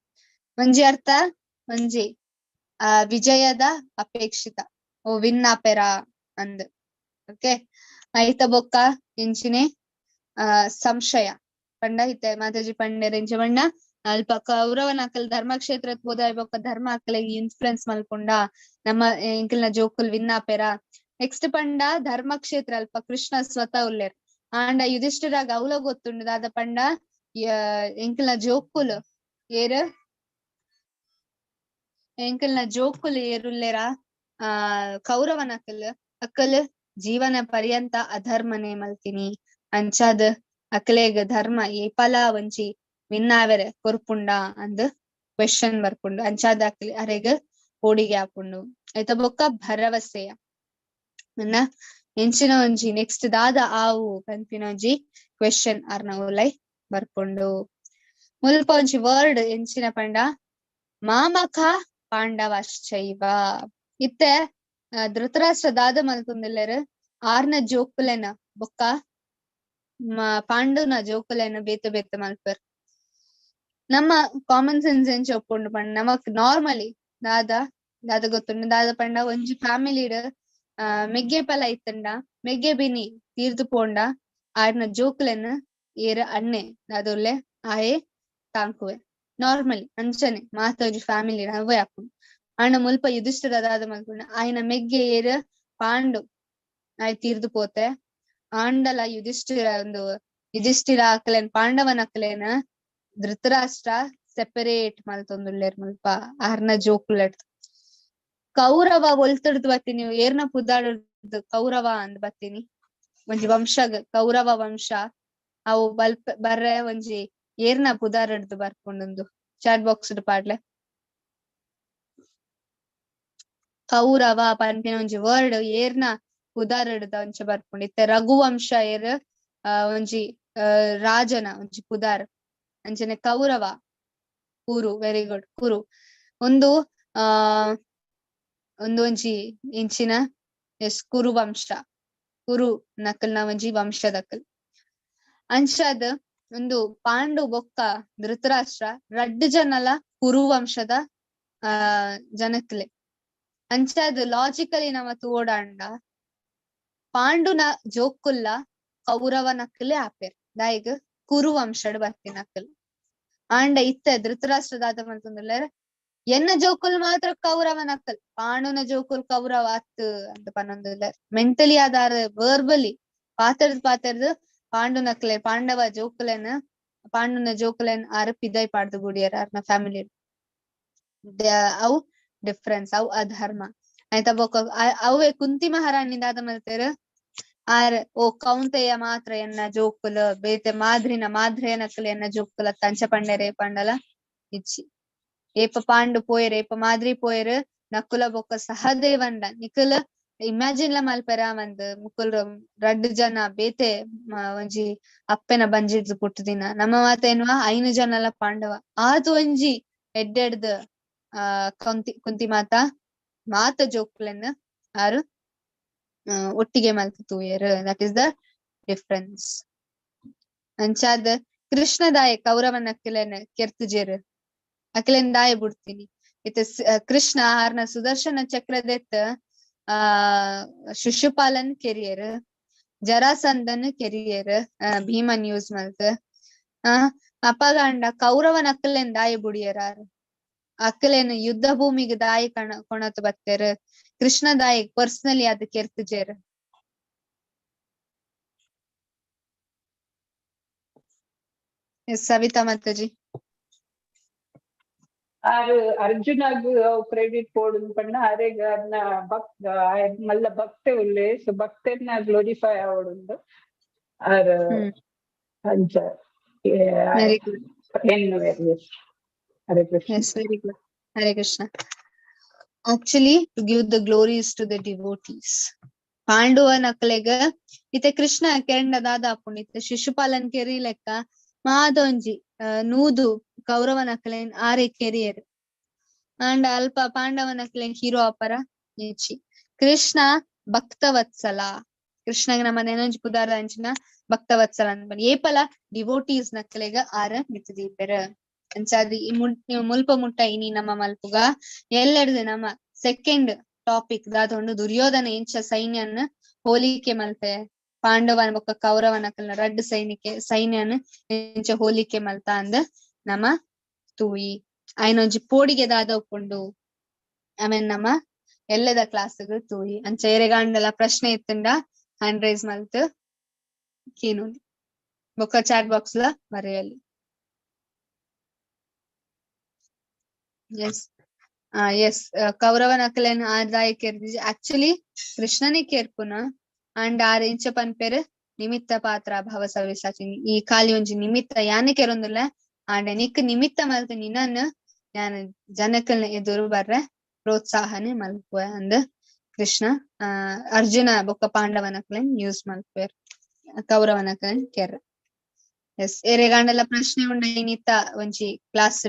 ಒಂಜಿ ಅರ್ಥ ಒಂಜಿ ವಿಜಯದ ಅಪೇಕ್ಷಿತ ಓ ವಿನ್ ಆಪೆರ ಅಂದ್. ಓಕೆ, ಐತ ಬೊಕ್ಕ ಇಂಚಿನೆ ಸಂಶಯ ಪಂಡ ಇತ್ತೆ ಮಾತಾಜಿ ಪಂಡೆರ್ ಇಂಚ ಪಂಡ ಅಲ್ಪ ಕೌರವನ ಅಕಲ್ ಧರ್ಮಕ್ಷೇತ್ರ ಬೋದಾಯ್ ಬೊಕ್ಕ ಧರ್ಮ ಅಕಲೆಗ್ ಇನ್ಫ್ಲುಯೆನ್ಸ್ ಮಲ್ಪುಂಡ ನಮ್ಮ ಎಂಕಲ್ನ ಜೋಕುಲ್ ವಿನ್ ಆಪೆರ. ನೆಕ್ಸ್ಟ್ ಪಂಡ ಧರ್ಮಕ್ಷೇತ್ರ ಅಲ್ಪ ಕೃಷ್ಣ ಸ್ವತಃ ಉಲ್ಲೇರ್ ಆಂಡ ಯುಧಿಷ್ಠಿರಾಗ ಅವ್ಲ ಗೊತ್ತುಂಡು ದಾದ ಪಂಡ ಎಂಕಲ್ನ ಜೋಕುಲು ಏರ್ ಎಂಕಲ್ನ ಜೋಕುಲು ಏರುಲ್ಲೇರ ಕೌರವನ ಅಕಲ್ ಅಕಲ್ ಜೀವನ ಪರ್ಯಂತ ಅಧರ್ಮನೆ ಮಲ್ತಿನಿ ಅಂಚಾದ್ ಅಕಲೆಗ್ ಧರ್ಮ ಏಪಲ ಒಂಜಿ ವಿನ್ನಾವೆರೆ ಕೊರ್ಪುಂಡ ಅಂದ್ ಕ್ವೆಶನ್ ಬರ್ಪುಂಡು. ಅಂಚಾದ್ ಅಕ್ಲೆ ಅರೆಗ್ ಪೋಡಿಗೆ ಆಪುಂಡು. ಐತ ಬೊಕ್ಕ ಭರವಸೆಯ ಎಂಚಿನ ಒಂಜಿ ನೆಕ್ಸ್ಟ್ ದಾದ ಆವು ಪನ್ಪಿನ ಒಂಜಿ ಕ್ವೆಶನ್ ಅರ್ನ ಉಲೈ ಬರ್ಪುಂಡು. ಮುಲ್ಪ ಒಂಜಿ ವರ್ಡ್ ಎಂಚಿನ ಪಂಡ ಮಾಮಕ ಪಾಂಡವಶ್ಚೈವ. ಇತ್ತೆ ಧೃತರಾಷ್ಟ್ರ ದಾದ ಮಲ್ತೊಂದುಲ್ಲೆರ್ ಆರ್ನ ಜೋಕುಲೆನ ಬೊಕ್ಕ ಪಾಂಡುನ ಜೋಕುಲೆನ ಬೇತೆ ಬೇತೆ ಮಲ್ಪೆರ್. ನಮ್ಮ ಕಾಮನ್ ಸೆನ್ಸ್ ಎಂಚ ಒಪ್ಪುಂಡು ಪಂಡ ನಮಕ್ ನಾರ್ಮಲಿ ದಾದ ದಾದ ಗೊತ್ತುಂಡು ದಾದ ಪಂಡ ಒಂಜಿ ಫ್ಯಾಮಿಲಿಡ್ ಮೆಗ್ಗೆ ಪಲ ಇತ್ತಂಡ ಮೆಗ್ಗೆ ಬಿನಿ ತೀರ್ದು ಪೋಂಡ ಆರ್ನ ಜೋಕುಲೆನ ಏರ್ ಅಣ್ಣೆ ದಾದುಲ್ಲೆ ಆಯೆ ತಾಂಕುವೆ ನಾರ್ಮಲಿ ಅಂಚನೆ ಮಾತ ಒಂಜಿ ಫ್ಯಾಮಿಲಿ ಅವೇ ಆಪುಂಡು. ಆಂಡ ಮುಲ್ಪ ಯುಧಿಷ್ಠಿರ ದಾದ ಮಲ್ಪುಂಡು ಆಯನ ಮೆಗ್ಗೆ ಏರ್ ಪಾಂಡು ಆಯ್ ತೀರ್ದು ಪೋತೆ ಆಂಡಲ ಯುಧಿಷ್ಠಿರ ಒಂದು ಯುಧಿಷ್ಠಿರ ಅಕಲೇನ್ ಪಾಂಡವನ ಅಕಲೇನ ಧೃತರಾಷ್ಟ್ರ ಸೆಪರೇಟ್ ಮಲ್ತೊಂದುಲ್ಲೆರ್ ಮುಲ್ಪ ಆರ್ನ ಜೋಕುಲೆಡ್ದ್. ಕೌರವ ಒಲ್ತುಡ್ದು ಬತ್ತೀನಿ ಏರ್ನ ಪುದಾಡುದು ಕೌರವ ಅಂದ್ ಬತ್ತೀನಿ ಒಂಜಿ ವಂಶ ಕೌರವ ವಂಶ ಅವು ಬಲ್ಪ ಬರ್ರೆ ಒಂಜಿ ಏರ್ನ ಪುದಾರಡ್ದು ಬರ್ಪುಂಡುಂದು ಚಾಟ್ ಬಾಕ್ಸ್ ಪಾಡ್ಲೆ. ಕೌರವ ಪನ್ಪಿನ ಒಂಜಿ ವರ್ಡ್ ಏರ್ನ ಪುದಾರಡ್ದ ಒಂಚ ಬರ್ಪುಂಡು. ಇತ್ತೆ ರಘುವಂಶ ಏರ್ ಒಂಜಿ ರಾಜನ ಒಂಜಿ ಪುದಾರ್ ಅಂಚನೆ ಕೌರವ ಕುರು ವೆರಿ ಗುಡ್ ಕುರು ಒಂದು ಒಂದು ಒಂಜಿ ಇಂಚಿನ ಎಸ್ ಕುರು ವಂಶ ಕುರು ನಕಲ್ನ ಒಂಜಿ ವಂಶದಕಲ್ ಅಂಚಾದ್ ಒಂದು ಪಾಂಡು ಬೊಕ್ಕ ಧೃತರಾಷ್ಟ್ರ ರಡ್ಡ್ ಜನಲ ಕುರು ವಂಶದ ಜನಕ್ಲೆ. ಅಂಚಾದ್ ಲಾಜಿಕಲಿ ನಮ ತೂವೊಡಾಂಡ ಪಾಂಡುನ ಜೋಕುಲ್ಲ ಕೌರವನಕ್ಲೆ ಆಪೆರ್ ದಾಯೆಗ್ ಕುರು ವಂಶಡ್ ಬತ್ತಿನಕಲ್. ಆಂಡ ಇತ್ತ ಧೃತರಾಷ್ಟ್ರ ದಾದ ಮಲ್ತೊಂದುಲ್ಲೆರ್ ಎನ್ನ ಜೋಕುಲ್ ಮಾತ್ರ ಕೌರವನಕ್ಕಲ್ ಪಾಂಡುನ ಜೋಕುಲ್ ಕೌರವ ಅತ್ ಅಂತ ಪನೊಂದುಲ್ಲೆರ್. ಮೆಂಟಲಿ ಆದಾರ ವರ್ಬಲಿ ಪಾತೆರ್ದ್ ಪಾತೆರ್ದ್ ಪಾಂಡುನಕ್ಲೆ ಪಾಂಡವ ಜೋಕುಲೆನ ಪಾಂಡುನ ಜೋಕುಲೆನ್ ಆರ್ ಪಿದೈ ಪಾಡ್ದು ಬುಡಿಯರ್ ಆರ್ನ ಫ್ಯಾಮಿಲಿ. ಅವು ಡಿಫ್ರೆನ್ಸ್, ಅವು ಅಧರ್ಮ ಆಯ್ತಾ. ಬೊಕ್ಕ ಅವೇ ಕುಂತಿ ಮಹಾರಾಣಿ ದಾದ ಮಲ್ತೆರ್ ಆರ್ ಓ ಕೌಂತೆಯ ಮಾತ್ರ ಎನ್ನ ಜೋಕುಲು ಬೇತೆ ಮಾದ್ರಿನ ಮಾದ್ರಿಯನಕುಲು ಎನ್ನ ಜೋಕುಲ ತಂಚ ಪಂಡೆರೆ ಪಂಡಲ ಇಜ್ಜಿ. ಏಪ ಪಾಂಡು ಪೋಯೆರ್ ಏಪ ಮಾದ್ರಿ ಪೋಯೆರ್ ನಕುಲ ಬೊಕ್ಕ ಸಹದೇವಂಡ ನಿಕುಲ ಇಮ್ಯಾಜಿನ್ ಲ ಮಲ್ಪೆರ ಒಂದ್ ಮುಕುಲ್ ರಡ್ಡ್ ಜನ ಬೇತೆ ಒಂಜಿ ಅಪ್ಪೆನ ಬಂಜಿಡ್ದು ಪುಟ್ಟುದಿನ ನಮ್ಮ ಮಾತೇನ್ವಾ 5 ಜನಲ ಪಾಂಡವ ಆದು ಒಂಜಿ ಎಡ್ಡೆಡ್ದ್ ಆ ಕುಂತಿ ಕುಂತಿ ಮಾತಾ ಮಾತ ಜೋಕುಲೆನ್ ಆರು ಒಟ್ಟಿಗೆ ಮಲ್ತ್ ತೂಯೆರ್. That is the difference. ಅಂಚಾದ್ ಕೃಷ್ಣದಾಯ ಕೌರವನ ಅಕ್ಲೆನ್ ಕೆರ್ತುಜೆರ್ ಅಕ್ಲೆನ್ ದಾಯ ಬುಡ್ತೀನಿ. ಇತ್ತೆ ಕೃಷ್ಣ ಆರ್ನ ಸುದರ್ಶನ ಚಕ್ರದೆತ್ ಆ ಶಿಶುಪಾಲನ್ ಕೆರಿಯರ್, ಜರಾಸಂದನ್ ಕೆರಿಯರ್, ಭೀಮನ್ ಯೂಸ್ ಮಲ್ತ್ ಆ ಅಪಗಾಂಡ ಕೌರವನ ಅಕ್ಲೆನ್ ದಾಯ ಬುಡಿಯರ್ ಆರ್ ಅಕ್ಲೆನ್ ಯುದ್ಧ ಭೂಮಿಗೆ ದಾಯ ಕೊಣತ್ ಬತ್ತೆರ್. ಕೃಷ್ಣ ದಾಯ ಪರ್ಸನಲಿ ಅದ್ ಕೆರ್ತುಜೆರ್. ಸವಿತಾ ಮಾತಾಜಿ. ಆರ್ ಅರ್ಜುನಗ್ ಕ್ರೆಡಿಟ್ ಕೊಡು ಪಂಡ ಅರೆಗ್ ಅರ್ನ ಭಕ್ತ ಮಲ್ಲ ಭಕ್ತೆ ಉಲ್ಲೆ, ಸೊ ಭಕ್ತೆರ್ನ ಗ್ಲೋರಿಫೈ ಆವೊಡುಂದು ಆರ್ ಅಂಚ very good. Hare Krishna. Yes, very good. Hare Krishna. Actually, to give the glories to the devotees. ಪಾಂಡುವನ ಅಕ್ಲೆಗ್ ಇತ್ತೆ ಕೃಷ್ಣ ಕೆರಂಡ ದಾದ ಆಪುಂಡು ಇತ್ತೆ ಶಿಶುಪಾಲನ್ ಕೆರಿ ಲೆಕ್ಕ ಮಾದೊಂಜಿ 100 ಕೌರವನ ಅಕ್ಲೆನ್ ಆರೆ ಕೆರಿಯರ್. ಅಂಡ ಅಲ್ಪ ಪಾಂಡವನ ಅಕ್ಲೆನ್ ಹೀರೋ ಅಪರ ಇಜ್ಜಿ. ಕೃಷ್ಣ ಭಕ್ತವತ್ಸಲ, ಕೃಷ್ಣಗ್ ನಮ್ಮ ನೆನೊಂಜಿ ಪುದಾರ ಅಂಚಿನ ಭಕ್ತವತ್ಸಲ ಅಂತ ಏಪಲ ಡಿವೋಟೀಸ್ ನಕ್ಲೆಗ್ ಆರ ಮಿತ್ ದೀಪೆರ್. ಅಂಚಾದ್ ಈ ಮುಲ್ಪ ಮುಟ್ಟ ಇನಿ ನಮ್ಮ ಮಲ್ಪುಗ ಎಲ್ಲೆಡ್ದು ನಮ್ಮ ಸೆಕೆಂಡ್ ಟಾಪಿಕ್ ದಾದೊಂಡು ದುರ್ಯೋಧನ ಎಂಚ ಸೈನ್ಯನ್ ಹೋಲಿಕೆ ಮಲ್ತೆ, ಪಾಂಡವನ ಬೊಕ್ಕ ಕೌರವನ ರಡ್ಡ್ ಸೈನ್ಯನ್ ಎಂಚ ಹೋಲಿಕೆ ಮಲ್ತ ಅಂದ್ ನಮ್ಮ ತೂಯಿ. ಐನೊಂಜಿ ಪೋಡಿಗೆ ದಾದ ಉಪ್ಪುಂಡು ಆಮೇಲೆ ನಮ್ಮ ಎಲ್ಲದ ಕ್ಲಾಸ್ಗ್ ತೂಯಿ. ಅಂಚ ಎರೆಗಾಂಡಲ ಪ್ರಶ್ನೆ ಇತ್ತುಂಡ ಹ್ಯಾಂಡ್ ರೈಸ್ ಮಲ್ತ್ ಕೇನೊಲಿ ಬೊಕ್ಕ ಚಾಟ್ ಬಾಕ್ಸ್ ಲ ಬರೆಯಲಿ. ಎಸ್ ಎಸ್ ಕೌರವನ ಅಕ್ಲೆನ್ ಆರ್ ದಾಯ ಕೆರ್ದಿಜಿ, ಆಕ್ಚುಲಿ ಕೃಷ್ಣನೇ ಕೇರ್ಪುನ. ಅಂಡ್ ಆರ್ ಎಂಚ ಪನ್ಪೆರ್ ನಿಮಿತ್ತ ಪಾತ್ರ ಭವ ಸವ್ಯಸಾಚಿನಿ, ಈ ಖಾಲಿ ಒಂಜಿ ನಿಮಿತ್ತ ಯಾನೆ ಕೆರೊಂದುಲ್ಲ ಆಂಡ ನಿಕ್ ನಿಮಿತ್ತ ಮಲ್ತ್ ನಿನ್ನನ್ ಯಾನ್ ಜನಕಲ್ನ ಎದುರು ಬರ್ರೆ ಪ್ರೋತ್ಸಾಹನೆ ಮಲ್ಪುವೆ ಅಂದ್ ಕೃಷ್ಣ ಅರ್ಜುನ ಬೊಕ್ಕ ಪಾಂಡವನಕ್ಲೆನ್ ಯೂಸ್ ಮಲ್ಪುವೆರ್ ಕೌರವನಕ್ಲೆನ್ ಕೆರ್ರ. ಎಸ್ ಎರೆಗಾಂಡಲ ಪ್ರಶ್ನೆ ಉಂಡ ಇನಿತ್ತ ಒಂಜಿ ಕ್ಲಾಸ್.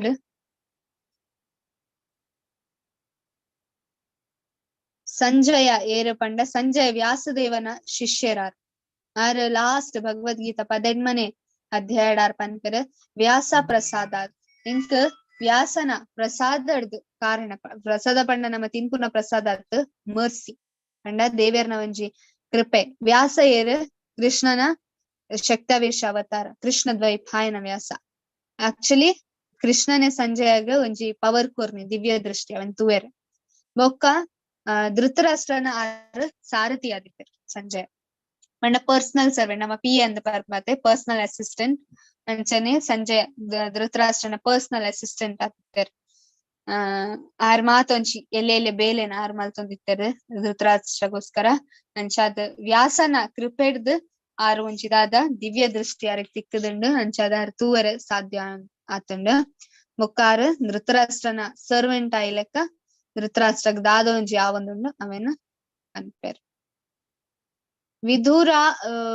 ಸಂಜಯ ಏರು ಪಂಡ ಸಂಜಯ ವ್ಯಾಸದೇವನ ಶಿಷ್ಯರಾರ್. ಆರ್ ಲಾಸ್ಟ್ ಭಗವದ್ಗೀತಾ 18ನೇ ಅಧ್ಯಾಯಡಾರ್ ಪನ್ಪೆರ್ ವ್ಯಾಸ ಪ್ರಸಾದ. ಇಂಕ್ ವ್ಯಾಸನ ಪ್ರಸಾದಡ್ದು ಕಾರಣ ಪ್ರಸಾದ ಪಂಡ ನಮ್ಮ ತಿನ್ಪುನ ಪ್ರಸಾದ ಅತ್ ಮರ್ಸಿ ಪಂಡ ದೇವೇರ್ನ ಒಂಜಿ ಕೃಪೆ. ವ್ಯಾಸ ಏರು ಕೃಷ್ಣನ ಶಕ್ತಾವೇಶ ಅವತಾರ, ಕೃಷ್ಣ ದ್ವೈಪಾಯನ ವ್ಯಾಸ. ಆಕ್ಚುಲಿ ಕೃಷ್ಣನೇ ಸಂಜಯಗ ಒಂಜಿ ಪವರ್ ಕೊರ್ನಿ ದಿವ್ಯ ದೃಷ್ಟಿ ಅವನ್ ತೂವೆರ್. ಬೊಕ್ಕ ಧೃತರಾಷ್ಟ್ರನ ಆರ್ ಸಾರಥಿ ಆದಿತ್ತೆರ್ ಸಂಜಯ ಪಂಡ ಪರ್ಸನಲ್ ಸರ್ವೆಂಟ್, ನಮ್ಮ ಪಿ ಅಂದ್ ಪರ್ಪತೆ ಪರ್ಸನಲ್ ಅಸಿಸ್ಟೆಂಟ್ ಅಂಚನೆ ಸಂಜಯ ಧೃತರಾಷ್ಟ್ರನ ಪರ್ಸನಲ್ ಅಸಿಸ್ಟೆಂಟ್ ಆದಿತ್ತೆರ್. ಆರ್ ಮಾತೊಂಜಿ ಎಲ್ಲೆ ಎಲ್ಲೆ ಬೇಲೆನ ಆರ್ ಮಲ್ತೊಂದಿತ್ತೆರ್ ಧೃತರಾಷ್ಟ್ರಗೋಸ್ಕರ. ಅಂಚಾದ್ ವ್ಯಾಸನ ಕೃಪೆಡ್ದ್ ಆರ್ ಒಂಜಿ ದಾದ ದಿವ್ಯ ದೃಷ್ಟಿ ಆರಿಗೆ ತಿಕ್ಕುದುಂಡು, ಅಂಚಾದ್ ಆರ್ ತೂವರೆ ಸಾಧ್ಯ ಆತುಂಡು. ಬೊಕ್ಕ ಆರ್ ಧೃತರಾಷ್ಟ್ರನ ಸರ್ವೆಂಟ್ ಆಯಿ ಲೆಕ್ಕ ಧೃತರಾಷ್ಟ್ರಗ್ ದಾದ ಒಂಜಿ ಯಾವೊಂದುಂಡು ಅವೇನ ಪನ್ಪೆರ್. ವಿಧೂರ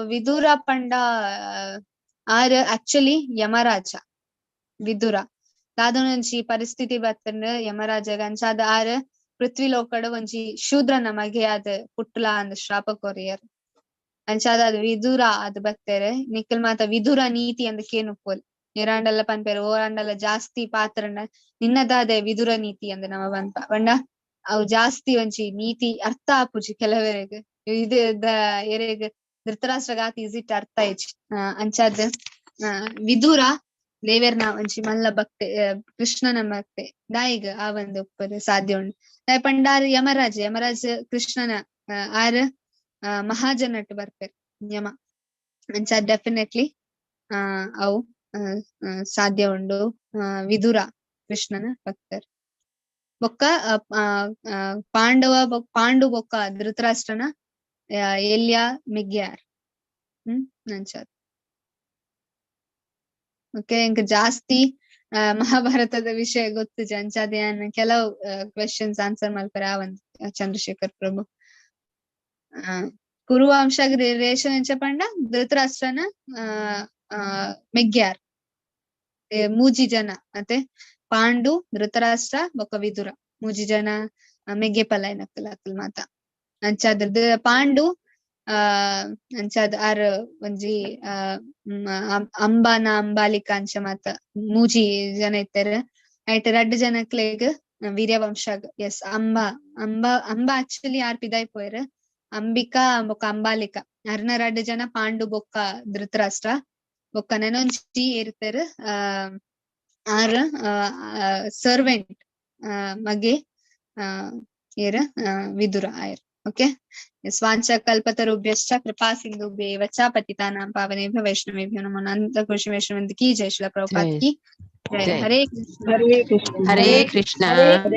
ವಿಧೂರ ಪಂಡ ಆರ್ ಆಕ್ಚುಲಿ ಯಮರಾಜ. ವಿಧುರ ದಾದನೊಂಜಿ ಪರಿಸ್ಥಿತಿ ಬತ್ತಂಡ್ ಯಮರಾಜಗ, ಅಂಚಾದ್ ಆರ್ ಪೃಥ್ವಿ ಲೋಕಡ್ ಒಂಜಿ ಶೂದ್ರನ ಮಗೆ ಆದ್ ಪುಟ್ಟುಲ ಅಂದ್ ಶ್ರಾಪ ಕೊರಿಯರ್. ಅಂಚಾದ್ ಅದ್ ವಿಧುರ ಅದ್ ಬತ್ತೆರ್. ನಿಕಲ್ ಮಾತ ವಿಧುರ ನೀತಿ ಅಂದ್ ಕೇನುಪೋಲ್ ಏರಾಂಡಲ ಪನ್ಪೆರ್ ಓರಾಂಡಲ ಜಾಸ್ತಿ ಪಾತ್ರನ ನಿನ್ನದಾದೆ ವಿಧುರ ನೀತಿ ಅಂದ್ ನಮ ಪನ್ಪ ಪಂಡ ಅವು ಜಾಸ್ತಿ ಒಂಜಿ ನೀತಿ ಅರ್ಥ ಆಪುಜಿ ಕೆಲವರೆಗ್. ಇದು ಎರೆಗ್ ಧೃತರಾಷ್ಟ್ರಗಾತಿ is it ಅರ್ಥ ಇಜ್ಜಿ. ಅಂಚಾದ್ ವಿಧುರ ದೇವೆರ್ನ ಒಂಜಿ ಮಲ್ಲ ಭಕ್ತೆ, ಕೃಷ್ಣನ ಭಕ್ತೆ ದಾಯಿಗ್ ಆವಂದೆ ಉಪ್ಪರೆ ಸಾಧ್ಯ ಉಂಡು. ದಾಯೆ ಪಂಡ ಆರ್ ಯಮರಾಜ್, ಯಮರಾಜ್ ಕೃಷ್ಣನ ಆರ್ ಮಹಾಜನಟ್ ಬರ್ಪೆರ್ ಯಮ. ಅಂಚ ಡೆಫಿನೆಟ್ಲಿ ಅವು ಸಾಧ್ಯ ಉಂಡು. ವಿದುರ ಕೃಷ್ಣನ ಭಕ್ತರ್. ಬೊಕ್ಕ ಪಾಂಡವ ಪಾಂಡು ಬೊಕ್ಕ ಧೃತರಾಷ್ಟ್ರನ ಎಲ್ಯ ಮೆಗ್ಯಾರ್. ಅಂಚ. ಓಕೆ, ಎಂಕ್ ಜಾಸ್ತಿ ಮಹಾಭಾರತದ ವಿಷಯ ಗೊತ್ತಿಜಿ, ಅಂಚಾದ್ ಯಾನ್ ಕೆಲವು ಕ್ವೆಶನ್ಸ್ ಆನ್ಸರ್ ಮಲ್ಪರೆ ಆವಂದ್. ಚಂದ್ರಶೇಖರ್ ಪ್ರಭು, ಕುರುವಂಶ ರಿಲೇಷನ್ ಎಂಚ ಪಂಡ ಧೃತರಾಷ್ಟ್ರನ ಆ ಆ ಮೆಗ್ಯಾರ್ ಮೂಜಿ ಜನ ಅತೆ, ಪಾಂಡು, ಧೃತರಾಷ್ಟ್ರ ಬೊಕ್ಕ ವಿದುರ, ಮೂಜಿ ಜನ ಮೆಗ್ಗೆ ಪಲಯನಕುಲು ಅಕುಲು ಮಾತ. ಅಂಚಾದ್ ಪಾಂಡು ಅಂಚಾದ್ ಆರ್ ಒಂಜಿ ಅಂಬಾನ ಅಂಬಾಲಿಕ ಅಂಚ ಮಾತ ಮೂಜಿ ಜನ ಇತ್ತೆರ್. ಐಟ್ ರಡ್ಡ್ ಜನಕ್ಲೆಗ್ ವೀರ್ಯವಂಶ. ಎಸ್, ಅಂಬಾ ಅಂಬಾ ಅಂಬಾ ಆಕ್ಚುಲಿ ಆರ್ ಪಿದಾಯ್ ಪೋಯೆರ್. ಅಂಬಿಕಾ ಬೊಕ್ಕ ಅಂಬಾಲಿಕಾ ಅರ್ನ ರಡ್ಡ್ ಜನ ಪಾಂಡು ಬೊಕ್ಕ ಧೃತರಾಷ್ಟ್ರ. ಬೊಕ್ಕ ನನೊಂಜಿ ಏರಿತ್ತೆರ್, ಆರ್ ಸರ್ವೆಂಟ್ ಮಗೆ ಏರ್, ವಿದುರ ಆಯೆರ್. ಓಕೆ, ಸ್ವಾಂಚ ಕಲ್ಪತರುಭ್ಯಶ್ಚ ಕೃಪಾ ಸಿಂಧುಭ್ಯೇವ ಚ ಪತಿತಾನಾಂ ಪಾವನೇಭ್ಯ ವೈಷ್ಣವೇಭ್ಯೋ ನಮೋ. ಅನಂತ ಕೃಷಿ ವೈಷ್ಣವಂತ ಕಿ ಜೈ, ಶ್ರೀಲ ಪ್ರಭುಪಾದ ಜೈ. ಕಿ ಜೈ. ಜೈ. ಹರೇ ಕೃಷ್ಣ. ಹರೇ ಕೃಷ್ಣ. ಹರೇ ಕೃಷ್ಣ.